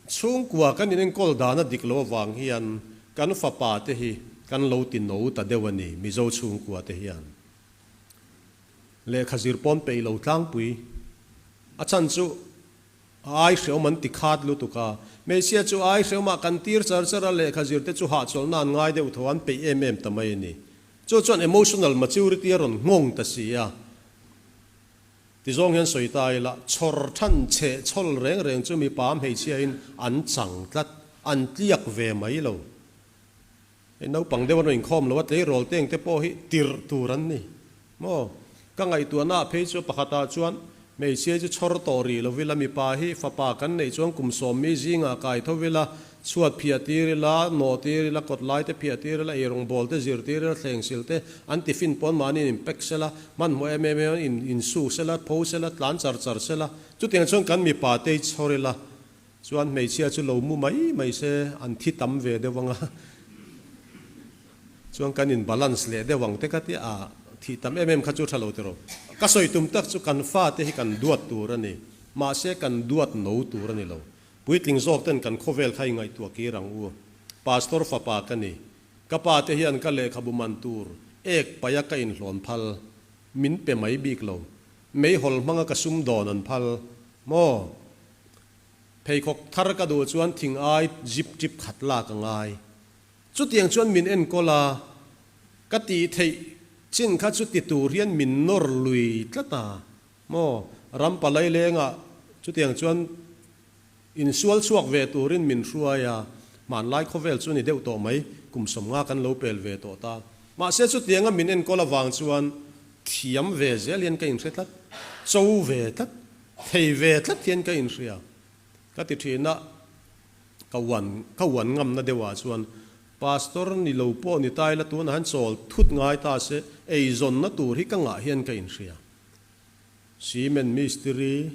chhungkua kan inenkawl dana dik lo avang hian kan fapa te hi kan lo ti no ta deuh a ni Mizo chhungkua te hian. Lehkha zir pawn peih lo tlangpui. A chhan chu ai hreawm an ti khat lutuk a. Hmeichhia chu ai hreawmah kan tir char char a, lehkha zir te chu hahchawlhna an ngai deuh tho, an peih em em ta mai a ni. Chu chuan emotional maturity a rawn nghawng ta si a. Tizawng hian sawi ta ila, chhawr than cheh chhawl reng reng chu mipa hmeichhiain an chang tlat, an tliak ve mai lo. Hei naupang deuh an rawn inkhawm lo a, tleirawl te engte pawh hi tirh tur an ni maw? Ka ngaihtuahna ah phei chu pakhatah chuan hmeichhia chu chhawr tawh rih lo ila, mipa hi fapa kan neih chuan kum sawmmi zingah kai tho ila, chhuat phiah tir ila, nawh tir ila, kawt lai te phiah tir ila, eirawng bawl te zir tir ila, thleng sil te an tiffin pawn mahni in pack sela, hmanhmawh em em em in insu sela, pho sela, tlan char char sela, chutiang chuan kan mipa te hi chhawr ila. Chuan hmeichhia chu lo mu mai mai se an thi tam ve deuh ang a, chuan kan in balance leh deuh ang te ka tia a, thih tam em em kha chu tha lo tiraw. Ka sawi tum tak chu kan fate hi kan duat tur a ni, mahse kan duat no tur a ni lo. Puitling zawk ten kan khawvel kha i ngaihtuah kir ang u. Pastor fapa ka ni, ka pa te hian ka lehkhabu man tur ek paih a ka inhlawn phal, min pe mai bik lo. Meihawl hmanga ka sumdawn an phal maw? Pheikhawk thar ka duh chuan thing ai zip tip khat lak a ngai. Chutiang chuan min enkawl a, ka tih theih chin kha chu ti tur hian min nawr lui tlat a maw? Ram palai lengah chutiang chuan insual chhuak ve turin min hruai a, hmanlai khawvel chu ni deuh tawh mai, kum 50 kan lo pel ve tawh ta. Mahse chutianga min enkawl avang chuan thiam ve zel hian ka inhre tlat, cho ve tlat. Thei ve tlat hian ka inhria. Ka ti thin a, ka uan ka uan ngamna deuhah chuan Pastor ni lo pawh ni ta ila tunah hian chawl thut ngai ta se eizawnna tur hi ka ngah hian ka inhria. Cement mistiri,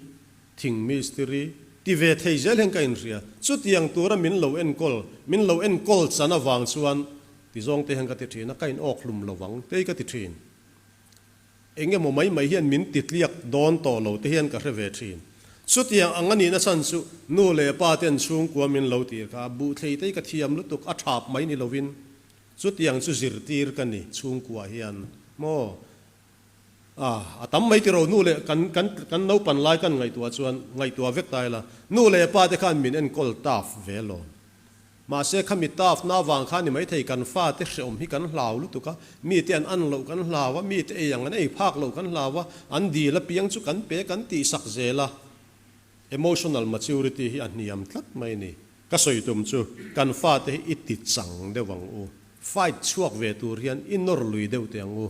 thing mistiri ti ve thei zel hian ka inhria. Chutiang tura min lo enkawl, min lo enkawl chan avang chuan ti zawng te hian ka ti thin a, ka in awk hlum lovang tei ka ti thin. Engemaw mai mai hian min ti tliak dawn tawh lo te hian ka hre ve thin. Chutiang ang a nihna chhan chu nu leh pa ten chhungkua min lo tir kha buhthlei te hi ka thiam lutuk a thap mai ni lovin chutiang chu zirtir ka ni chhungkua hian maw a a tam mai tiro nu leh kan kan kan naupan lai kan ngaihtuah chuan ngaihtuah vek ta ila nu leh pa te khan min enkawl taf ve lawm. Mahse khami taf na avang kha ni maithei kan fate hreawm hi kan hlau lutuk a, mite an an loh kan hlau a, mite ei ang an ei phak loh kan hlau a, an dil apiang chu kan pe kan tihsak zel a. Emotional maturity hi a hniam tlat mai a ni. Ka sawi tum chu kan fate hi i ti chang deuh ang u. Fight chhuak ve tur hian i nawr lui deuh teh ang u.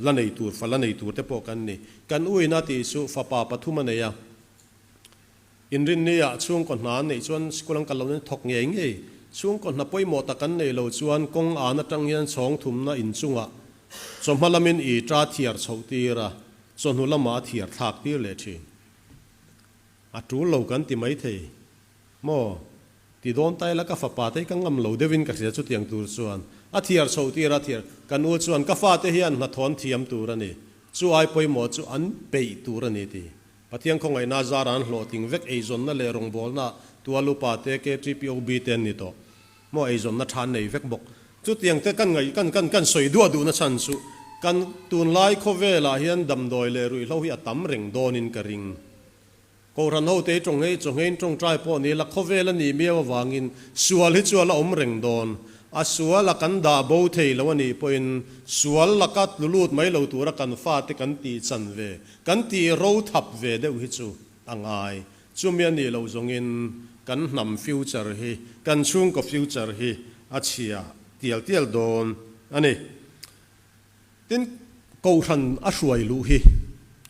La nei tur, fa la nei tur te pawh kan ni. Kan uina tih chu fapa pathum a nei a. Inrinni-ah chhungkaw hna an neih chuan school an kal loh nan thawk ngei ngei. Chhungkaw hna pawimawh tak an neih loh chuan kawng an atang hian chhawng thumna inchungah chawhma lamin i ta thiar chhoh tir a, chawhnu lamah a thiar thlak tir leh thin. A tul lo kan ti mai thei maw? Ti dawn ta ila ka fapa te hi ka ngam lo deuhin ka hria chutiang tur chuan a thiar chhoh tir a thiar ka nu chuan ka fate hian hnathaw'n thiam tur a ni, chu ai pawimawh chu an peih tur a ni ti. Pathian khawngaihna zara an hlawhtling vek eizawnna leh rawngbawlna tual upa te KTPOB te an ni tawh maw eizawnna tha an nei vek bawk. Chutiang te kan ngaih kan kan kan sawi duah duhna chhan chu kan tunlai khawvelah hian damdawi leh ruihhlo hi a tam reng dawnin ka ring. Kohhran ho te hi tawng hei chawnghein tawngtai pawh ni la khawvel a nih miau avangin sual hi chu a la awm reng dawn. A sual a kan dah bo thei lo a nih pawhin sual laka tlu lut mai lo tura kan fate kan tih chan ve Kan tih ro thap ve deuh hi chu a ngai. Chumi a nih loh zawngin kan hnam future hi, kan chhungkaw future hi a chhia tial tial dawn a ni. Tin, Kohhran a hruai luh hi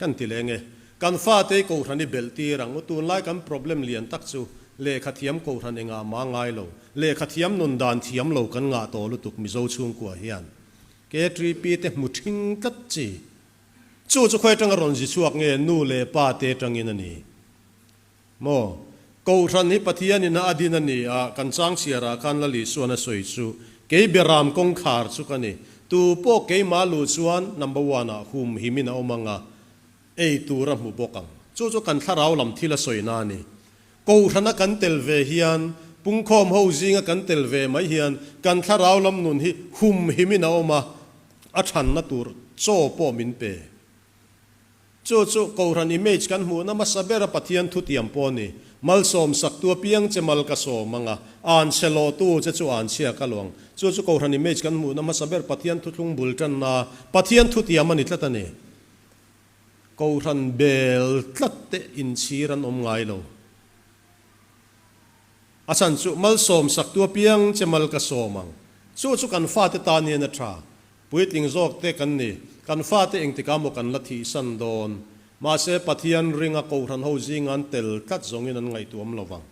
kan ti leng e. Kan fate hi Kohhran i belh tir ang u. Tunlai kan problem lian tak chu lehkha thiam Kohhran engah mah ngai lo. Lehkha thiam nun dan thiam lo kan ngah tawh lutuk Mizo chhungkua hian. KTP te hmu thing tlat chi. Chu chu khawi atanga rawn zi chhuak nge nu leh pa te atangin a ni maw? Kohhran hi Pathian ina a din a ni a, kan chang chhiarah khan Lal Isuan a sawi chu, Kei Beram kawngkhar chu ka ni, tu pawh keimah luh chuan number one ah hum himin a awm ang a, ei tur a hmu bawk ang. Chu chu kan thlarau lam thil a sawina a ni. Kohhrana kan tel ve hian, pungkhawm ho zinga kan tel ve mai hian kan thlarau lam nun hi hum himin a awm a, a thanna tur chaw pawh min pe. Chu chu Kohhran image kan hmuhna hmasa bera Pathian thutiam pawh a ni. Malsawm saktu apiang che mal ka sawm ang a, an chhe lawhtu che chu an chhia ka luang. Chu chu Kohhran image kan hmuhna hmasa ber Pathian thuthlung bul tanna Pathian thutiam a ni tlat a ni. Kohhran bel tlat te inchhir an awm ngai lo. A chhan chu malsawm saktu apiang che mal ka sawm ang. Chu chu kan fate tan hian a tha. Puitling zawk te kan ni. Kan fate engtikah maw kan la thihsan dawn. Mahse Pathian ringa Kohhran ho zinga an tel tlat zawngin an ngaihtuam lo vang.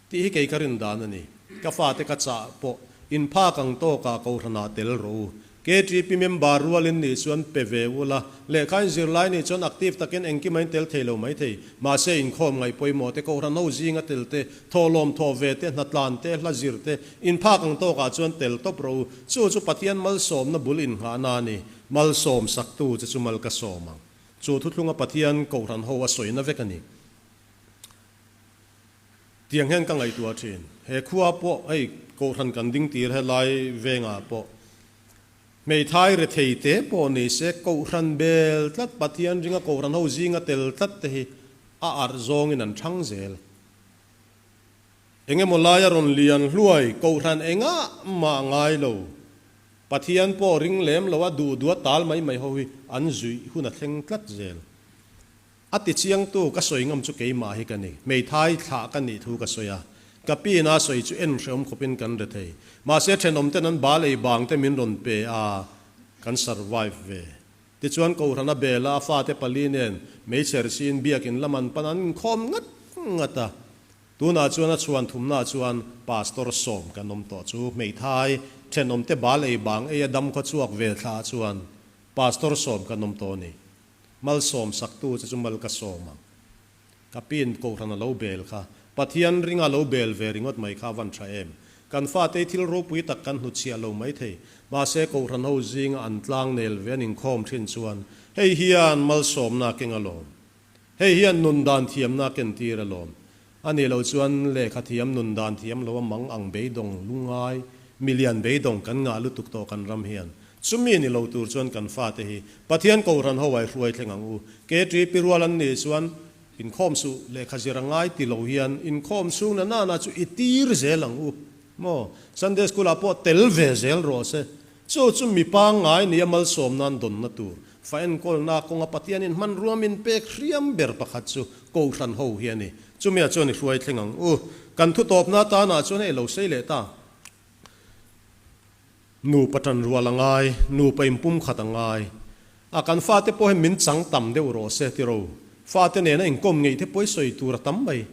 Tih hi kei ka rin dan a ni. Ka fate ka chah pawh in phak ang tawkah Kohhranah tel rawh u. KTP member rualin nih chuan pe ve u la, lehkha in zirlai nih chuan active takin engkim a in tel thei lo mai thei. Mahse inkhawm ngaih pawimawh te, Kohhran ho zinga tel te, thawhlawm thawh ve te, hnatlan te, hla zir te, in phak ang tawkah chuan tel tawp rawh u. Chu chu Pathian malsawmna bul innghahna a ni. Malsawm saktu che chu mal ka sawm ang. Chu thuthlunga Pathian Kohhran ho a sawina vek a ni. Tiang hian ka ngaihtuah thin. He khua pawh hei Kohhran kan ding tir helai vengah pawh hmeithai rethei te pawh ni se Kohhran bel tlat Pathian ringa Kohhran ho zinga tel tlat te hi a arh zawngin an thang zel. Engemaw laia rawn lian hluai Kohhran engah mah ngai lo Pathian pawh ring lem lo a duh duh a tal mai mai ho hi an zuih hun a thleng tlat zel. A ti chiangtu ka sawi ngam chu keimah hi ka ni. Hmeithai thlah ka nih thu ka sawi a. Ka pin a sawi chu en hreawm khawpin kan re thei. Mahse thenawmten an bal ei bang te min rawn pe a, kan survive ve. Tichuan Kohhrana bela a fate pali nen meichher siin biakin lam an pan an inkhawm ngat ngat a. Tunah chuan a chhuan thumnaah chuan Pastor sawm kan awm tawh chu hmeithai thenawmte bal ei bang ei a dam khaw chhuak ve thlah chuan Pastor sawm kan awm tawh a ni. Malsawm saktu che chu mal ka sawm ang. Ka pin Kohhran a lo bel kha. Pathian ringa lo bel ve ringawt mai kha a van tha em. Kan fate hi thil ropui tak kan hnutchhiah lo mai thei. Mahse Kohhran ho zinga an tlang nel ve an inkhawm thin chuan hei hian malsawmna a keng alawm. Hei hian nun dan thiamna a kentir alawm. A nih loh chuan lehkha thiam nun dan thiam lo a mang ang beidawng lungai milian beidawng kan ngah lutuk tawh kan ram hian. Chumi ni lo tur chuan kan fate hi Pathian Kohhran ho ai hruai thleng ang u. KTP rual an nih chuan Inkhawm suh, lehkha zir a ngai ti lo hian inkhawm chhung na nana chu i tir zel ang u maw? Sunday School ah pawh tel ve zel rawh se. Chu chu mi pangngai nia malsawm nan dawnna tur, fa enkawlna kawnga Pathianin hmanrua min pek hriam ber pakhat chu Kohhran ho hi a ni. Chumia chuan i hruai thleng ang u. Kan thutawpna atana chuan hei lo sei leh ta. Nupa ṭan rual a ngai, nupa inpumkhat a ngai. A kan fate pawh hian min chang tam deuh rawh se tiro. Fate nena inkawm ngeih te pawh i sawi tur a tam mai.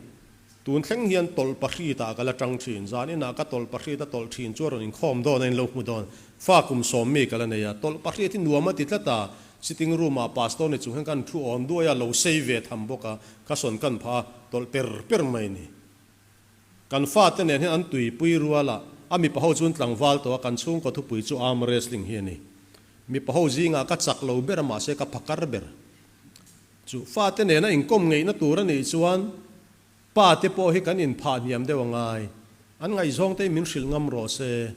Tun thleng hian tawlh pahrit ah ka la ṭang ṭhin. Zan inah ka tawlh pahrit a tawlh ṭhin chu a rawn inkhawm dawn a in lo hmu dawn. Fa kum sawm mi ka la nei a, tawlh pahrit hi nuam a ti tlat a, sitting room ah pastor ni chung hian kan thu awn duai a, lo sei ve tham bawk a, ka sawn kan phah a, tawlh per per mai ni. Kan fate nen hian an tuipui rual a, a mipa ho chuan tlangval tawh a, kan chhungkaw thupui chu arm wrestling hi a ni. Mipa ho zingah ka chak lo ber a mahse ka phakar ber. Chu fate nena inkawm ngeihna tur a nih chuan pa te pawh hi kan inphah hniam deuh a ngai. An ngaihzawng te hi min hrilh ngam rawh se.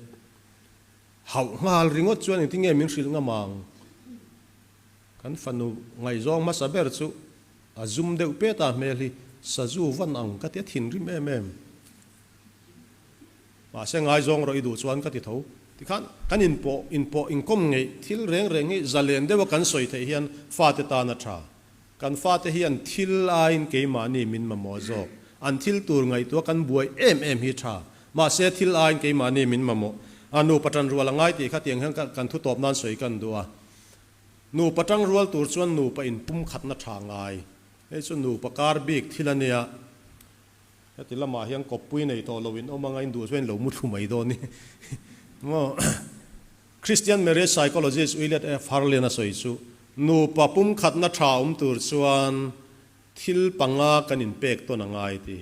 Hauh nghal ringawt chuan engtin nge min hrilh ngam ang? Kan fanu ngaihzawng hmasa ber chu a zum deuh pet a, hmel hi sazu van ang ka ti a thinrim em em. Mahse ngaizawng rawh i duh chuan ka ti tho. Tikhan kan inpawh inpawh inkawm ngeih thil reng reng hi zalen deuha kan sawi theih hian fate tan a tha. Kan fate hian thil aiin keimahni min mamawh zawk. An thil tur ngaihtuah kan buai em em hi tha. Mahse thil aiin keimahni min mamawh. A nupa tan rual a ngai tih kha tiang hian kan thu tawp nan sawi kan duh a. Nupa tang rual tur chuan nupa inpumkhatna tha ngai. Hei chu nupa kar bik thil a nia. Heti lamah hian kawppui nei tawh lo in awm anga in duh chuan in lo mu thlu mai dawn ni maw. Christian marriage psychologist Willard F. Harlin a sawi chu, Nupa pumkhatna tha awm tur chuan Thil panga kan inpek tawn a ngai ti.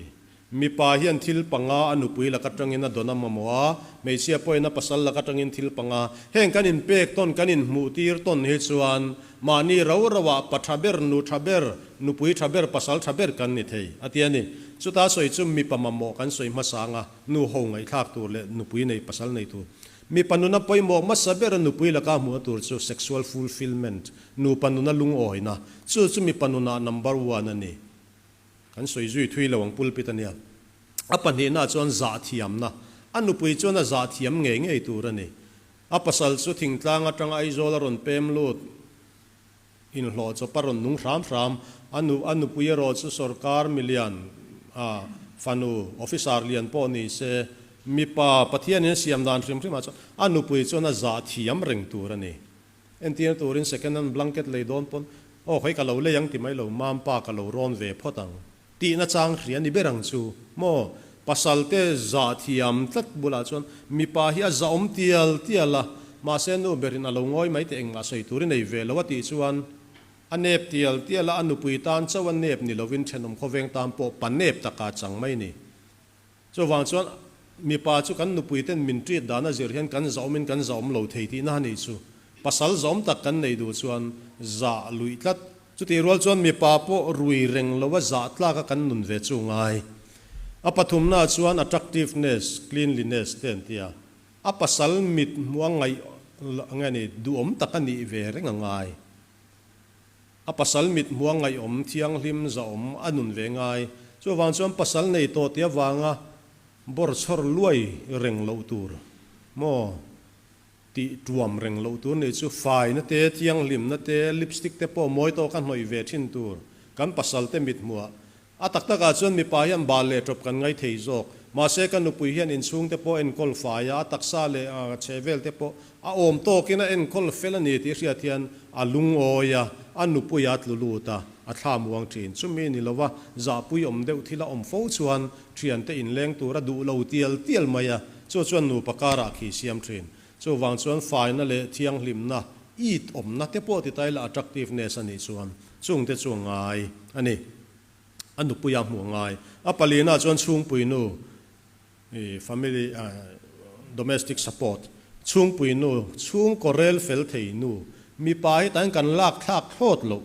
Mipa hian thil panga a nupui lak atangin a dawn a mamawh a, hmeichhia pawhin a pasal lak atangin thil panga. Heng kan inpek tawn, kan inhmuhtir tawn hi chuan mahni rau rauah pa tha ber, nu tha ber, nupui tha ber, pasal tha ber kan ni thei, a ti a ni. Chuta sawi chu mipa mamawh kan sawi hmasa anga nu ho ngaihthlak tur leh nupui nei, pasal nei tur. Mipa nuna pawimawh hmasa ber a nupui laka hmuhna tur chu sexual fulfilment, Nupa nuna lungawina, chu chu mipa nunah number one a ni. Kan sawi zui thui lo ang pulpit a nia. A pahnihna chuan zahthiamna. A nupui chuan a zahthiam ngei ngei tur a ni. A pasal chu thingtlang atanga Aizawl a rawn pem lut, inhlawh chawp a rawn nung hram hram. A nu, a nupui erawh chu sorkar milian, a fanu, officer lian pawh ni se, mipa Pathianin a siam dan hrim hrimah chuan a nupui chuan a zahthiam reng tur a ni. Entir turin second hand blanket lei dawn pawn, Aw hei ka lo lei ang ti mai lo, Mampa ka lo rawn ve phawt ang tihna chang hria ni ber ang chu maw? Pasalte zah thiam tlat bulah chuan mipa hi a zahawm tial tial a, mahse nu berin a lo ngawi mai teh engmah sawi tur i nei ve lo a tih chuan a nep tial tial a, a nupui tan chauh a nep ni lovin thenawm khawveng tan pawh pa nep taka chang mai ni. Chuvang chuan mipa chu kan nupui ten min treat dan a zir hian kan zahawmin kan zahawm lo thei tihna a nih chu. Pasal zahawm tak kan nei duh chuan zah luih tlat. Chutih rual chuan mipa pawh rui reng lo a zah tlak a kan nun ve chu ngai. A pathumna chuan attractiveness, cleanliness te an ti a. A pasal mit hmuh a ngaih nge ni duhawm tak a nih ve reng a ngai. A pasal mit hmuh a ngaihawm thianghlim zahawm a nun ve ngai. Chuvang chuan pasal nei tawh tih avanga bawr chhawr luai reng loh tur maw tih tuam reng loh tur nih chu faina te, thianghlimna te, lipstick te pawh mawi tawk a hnawih ve thin tur kan pasal te mit hmuh A tak takah chuan mipa hian bal leh tawp kan ngai thei zawk. Mahse ka nupui hian inchhung te pawh enkawl fai a, a taksa leh a chhehvel te pawh a awm tawkin a enkawl fel a ni tih hriat hian a lungawi a, a nupui a tlu lut a, a thla muang thin. Chumi ni lova zahpui awm deuh thil a awm fo chuan thiante inleng tur a duh lo tial tial mai a, chu chuan nupa karah khi siam thin. Chuvang chuan faina leh thianghlimna, it awmna te pawh ti taila attractiveness a nih chuan chungte chu a ngai a ni. A nupuia hmuh a ngai. A palina chuan chhungpui nu, family, domestic support, chhungpui nu, chhungkaw rel fel thei nu, mipa hi tain kan lak thlak thlawt loh,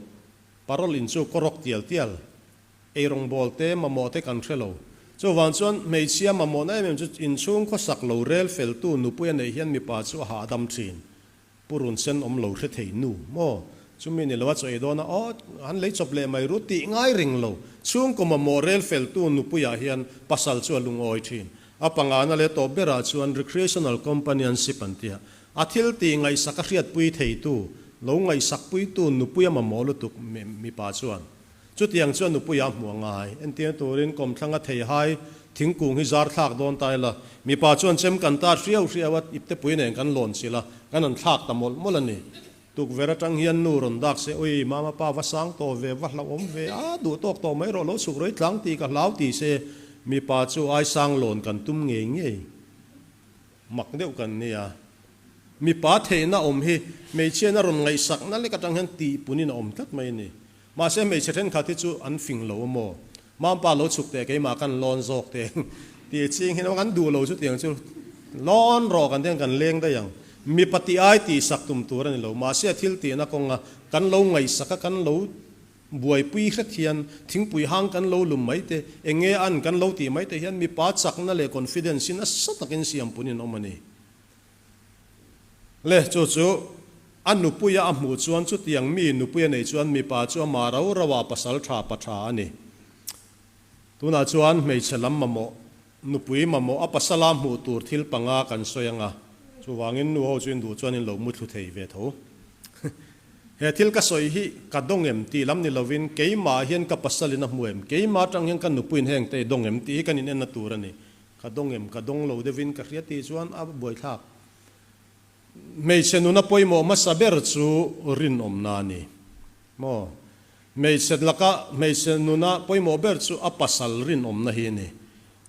parol in chu kawrawk tial tial, eirawngbawl te mamawh te kan hre lo. Chuvang chuan hmeichhia mamawhna em em chu inchhung khawsak lo rel feltu nupui a neih hian mipa chu a hahdam thin. Purun sen awm lo hre thei nu maw? Chumi ni lo a chaw ei dawn a, aw han lei chawp leh mai ru tih ngai ring lo. Chhungkaw mamawh rel feltu nupuiah hian pasal chu a lungawi thin. A pangana leh tawp berah chuan recreational companionship an tia. A thil tih ngaihsak a hriatpui theitu, lo ngaihsakpuitu nupui a mamawh lutuk mipa chuan. Chutiang chuan nupuia a hmuh a ngai. Entir turin kawmthlanga theihai thingkung hi zar thlak dawn ta ila, mipa chuan chem kan tat hriau hriau a, iptepui nen kan lawn chilh a, kan han thlak ta mawlh mawlh a ni. Tukverh atang hian nu rawn dak se, Ui, mama pa va sang tawh ve, va hlauhawm ve, a duh tawk tawh mai rawh, lo chhuk rei tlang tih ka hlau ti se, mipa chu ai sang lawn kan tum ngei ngei. Mak deuh kan nia. Mipa theihna awm hi hmeichhiain a rawn ngaihsakna lek atang hian tihpunin a awm tlat mai a ni. Mahse hmeichhe thenkhat hi chu an fing lo a maw? Mampa lo chhuk teh keimah kan lawn zawk teh tih ching hian kan duh lo chutiang chu lawn rawh kan tiang kan leng daih ang. Mipa tih ai tihsak tum tur a ni lo. Mahse a thil tihna kawnga kan lo ngaihsak a kan lo buaipui hret hian thingpui hang kan lo lum mai te, eng nge an kan lo tih mai te hian mipa chakna leh confidence hi nasa takin siam punin awm a ni. Le, chu chu a nupuia a hmuh chuan chutiang mi nupui a neih chuan mipa chu amah rau rauah pasal tha pa tha a ni. Tunah chuan hmeichhe lam mamawh, nupui mamawh a pasala hmuh tur thil panga kan sawi ang a, chuvangin nu ho chu in duh chuan in lo muthlu thei ve tho. He thil ka sawi hi ka dawng em tih lam ni lovin keimah hian ka pasalin a hmu em, keimah atang hian ka nupuiin heng te i dawng em tih hi kan inenna tur a ni. Ka dawng em, ka dawng lo deuhin ka hria tih chuan a buaithlak. Hmeichhe nuna pawimawh hmasa ber chu rinawmna a ni. Maw? Hmeichhe laka hmeichhe nuna pawimawh ber chu a pasal rinawmna hi a ni.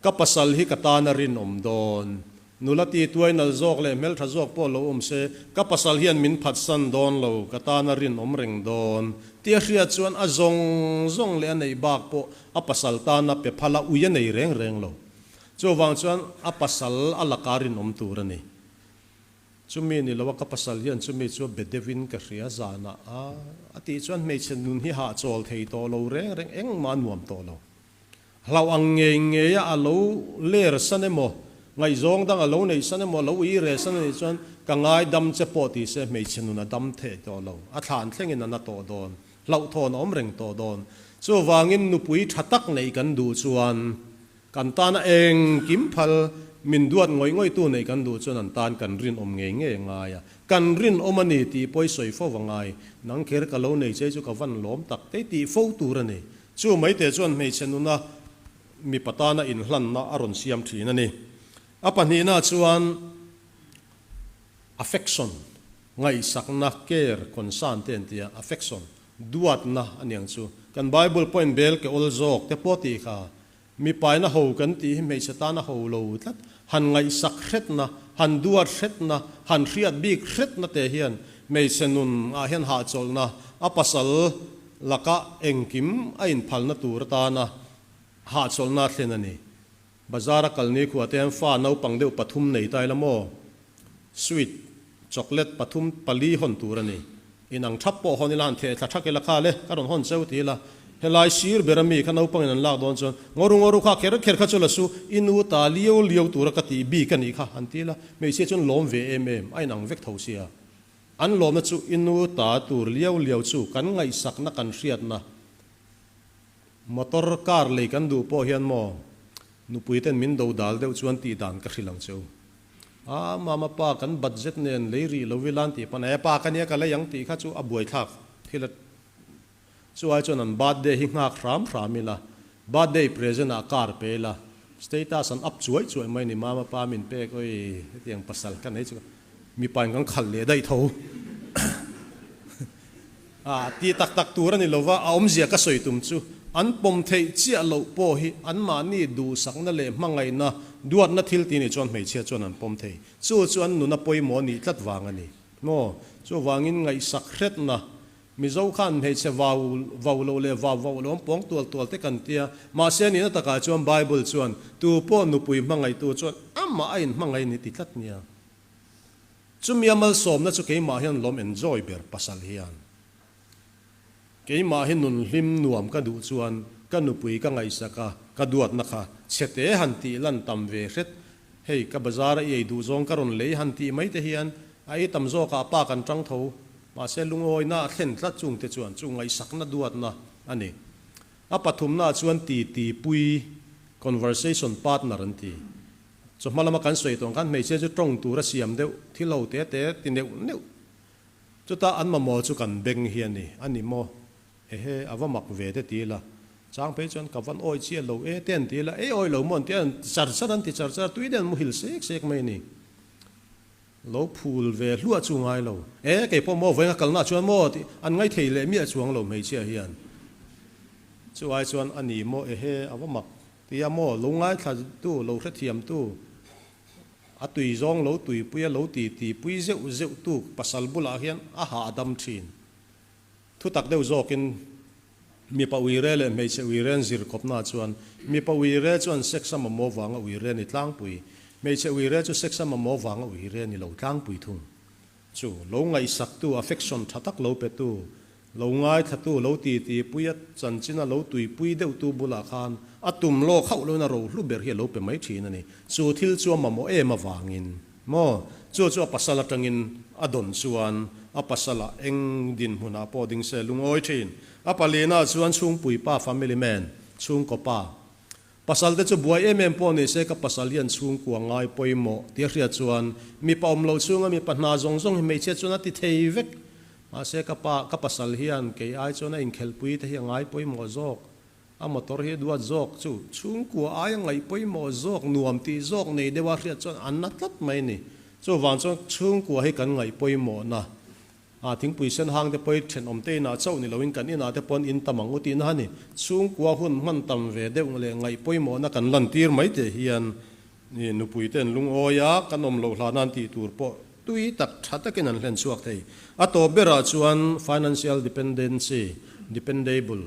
Ka pasal hi ka tana rinawm dawn. Nula ti tuai nal zawk leh hmeltha zawk pawh lo awm se, ka pasal hian min phatsan dawn lo, ka tana rinawm reng dawn. Tia hriat chuan a zawng zawng leh a neih bak pawh A pasal tana pe phal a ui a nei reng reng lo. Chuvang chuan a pasal a laka rinawm tur a ni. Chumi ni lo a ka pasal hian chumi chu a be deuhin ka hria zanah a a tih chuan hmeichhe nun hi hahchawl thei tawh lo reng reng engmah a nuam tawh lo. Hlauh ang ngei ngei a a lo ler san emaw, ngaihzawng dang a lo neih san emaw, a lo ui reh san a nih chuan ka ngaidam che pawh ti se hmeichhe nun a dam thei tawh lo. A thlan thlengin a na tawh dawn. Hlauhthawn a awm reng tawh dawn. Chuvangin nupui tha tak neih kan duh chuan kan tana engkim phal min duat ngawih ngawihtu neih kan duh chuan an tan kan rinawm ngei ngei a ngai a. Kan rinawm a ni tih pawi sawi fo a ngai. Nang kher ka lo nei che chu ka van lawm tak te tih fo tur a ni. Chu maite chuan hmeichhe nuna mipa tana inhlanna a rawn siam thin a ni. A pahnihna chuan affection. Ngaihsakna, care, concern te an ti a, affection, duatna a niang chu. Kan Bible pawhin bel ke awl zawk te pawh tih kha mipaina ho kan tih hi hmeichhe tana ho lo tlat. Han ngaihsak hretna, han duat hretna, han hriat bik hretna te hian hmeichhe nun ah hian hahchawlhna, a pasal laka engkim a inphalna tur atana hahchawlhna a thlen a ni. Bazar a kal ni khuah te hian fa naupang deuh pathum nei ta ila maw? Sweet, chocolate pathum pali hawn tur a ni. In ang thap pawh hawn ila han theh thla thak ila kha le, ka rawn hawn cheu ti ila. Helai sir ber a mi kha naupangin an lak dawn chuan Ngoru ngoru kha kher kher kha chu la su, i nu ta liau liau tura ka tih bik a nih kha han ti ila. Hmeichhia chuan lawm ve em em, a inang vek tho sia. An lawmna chu i nu ta tur liau liau chu kan ngaihsakna kan hriatna. Motor car lei kan duh pawh hian maw nupui ten min do dal deuh chuan tih dan ka hrilh ang che u. A mama pa kan budget nen lei rih lo ila an tih pawn e pa ka nia ka lei ang tih kha chu a buaithlak thil a chu ai chuan an birthday hi nghak hram hram ila birthday present ah car pe ila status an up chuai chuai mai ni mama pa min pek oi hetiang pasal ka nei chu mipa in kan khalh leh daih tho. A ti tak tak tur a ni lova, a awmzia ka sawi tum chu an pawm theih chiah loh pawh hi anmahni duhsakna leh hmangaihna, duatna thil ti nih chuan hmeichhia chuan an pawm thei. Chu chu an nuna pawimawh a nih tlat vang a ni. Maw? Chuvangin ngaihsak hretna, Mizo khan hmeichhe vau vau loh leh vau vauh lo an pawng tual tual te kan tia. Mahse nihna takah chuan Bible chuan tu pawh nupui hmangaihtu chuan amah a inhmangaih ni ti tlat nia. Chumi a malsawmna chu keimah hian lawm enjoy ber pasal hian. Keimah hi nun hlim nuam ka duh chuan ka nupui ka ngaihsak a, ka duatna kha chhete han tih lan tam ve hret. Hei ka bazar a i ei duh zawng ka rawn lei han tih mai te hian a ei tam zawkah pa kan tang tho. Mahse lungawina a thlen tlat chungte chuan chu ngaihsakna duatna a ni. A pathumnaah chuan titi pui, conversation partner an ti. Chawhma lama kan sawi tawh ang khan hmeichhia chu tawng tur a siam deuh, thil ho te te ti neuh neuh. Chutah an mamawh chu kan beng hi a ni, a ni maw? Ehe, a va mak ve te ti ila. Chang phei chuan ka van awi chiah lo e te an ti ila, ei awi lo maw an ti a, an ti char char an ti char char a, tui deuh an muhil sek sek mai a ni. Lo phul ve hluah chu ngai lo. E, kei pawh maw vawiin a kalna chuan maw tih an ngaithei leh miah chuang lo hmeichhia hian. Chu ai chuan a ni maw ehe a va mak tia maw lo ngaithla tu lo hrethiam tu a tui zawng lo tuipui a lo ti ti pui zeuh zeuh tu pasal bulah hian a hahdam thin. Thutak deuh zawkin mipa uire leh hmeichhe uire an zir kawpna chuan mipa uire chuan sex a mamawh vanga uire a ni tlangpui, hmeichhe uire chu sex a mamawh vanga uire a ni lo tlangpui thung. Chu lo ngaihsaktu, affection tha tak lo petu, lo ngaithlatu, lo titipui a chanchina lo tuipui deuhtu bulah khan a tum lawk hauh loin a rohlu ber hi a lo pe mai thin a ni. Chu thil chu a mamawh em avangin Maw? Chu chu a pasal atangin a dawn chuan a pasalah eng dinhmunah pawh ding se lungawi thin. A palina chuan chhungpui pa, family man, chhungkaw pa. Pasal te chu buai em em pawh ni se ka pasal hian chhungkua ngai pawimawh tia hriat chuan mipa awm loh chhunga mipa hna zawng zawng hi hmeichhia chuan a ti thei vek. Mahse ka pa, ka pasal hian kei ai chuan a inkhelhpui te hi a ngai pawimawh zawk. A motor hi duat zawk chu chhungkua aia ngaih pawimawh zawk, nuam tih zawk nei deuha hriat chuan an na tlat mai ni. Chuvang chuan chhungkua hi kan ngaih pawimawhna a thingpui sen hang te pawh hi thenawm te inah chauh ni loin kan inah te pawh an in tam ang u tihna a ni. Chhungkua hun hman tam ve deuh leh ngaih pawimawhna kan lantir mai teh hian nupui te an lungawi a, kan awm loh hlahna an tih tur pawh tui tak tha takin an hlen chhuak thei. A tawp berah chuan financial dependency, dependable,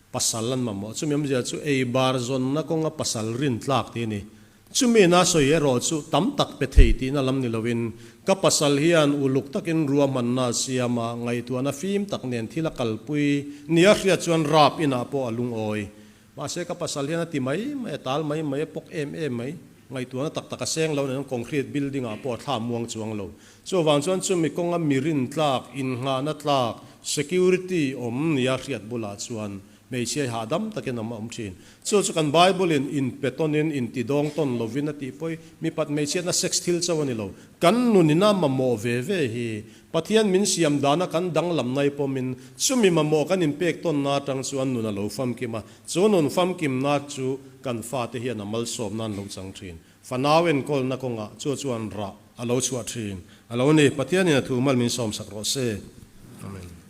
Pasal an mamawh. Chumi awmzia chu ei bar zawnna kawnga pasal rin tlak tih a ni. Chumi ina sawi erawh chu tam tak pe thei tihna lam ni loin, ka pasal hian uluk takin ruahmanna a siam a, ngaihtuahna fim tak nen thil a kalpui nia hriat chuan rap inah pawh a lungawi. Mahse ka pasal hian a ti mai mai, a tal mai mai, a pawk em em mai. Ngaihtuahna tak tak a seng lo nen concrete building ah pawh a thla muang chuang lo. Chuvang chuan chumi kawnga mi rin tlak, innghahna tlak, security awm nia hriat bulah chuan hmeichhia hi hahdam takin awm a awm thin. Chu chu kan Bible in inpe tawnin intidawng tawn lovin a tih pawi mipat hmeichhiatna sex thil chauh a ni lo. Kan nunina mamawh ve ve hi Pathian min siam dana kan danglam nai pawmin chumi mamawh kan inpek tawnna atang chuan nun a lo famkim a, chu nun famkimna chu kan fate hian a malsawmna an lo chang thin. Fanau enkawlna kawngah chu chuan rah a lo chhuah thin a lo ni. Pathianin a thu mal min sawmsak rawh se. Amen.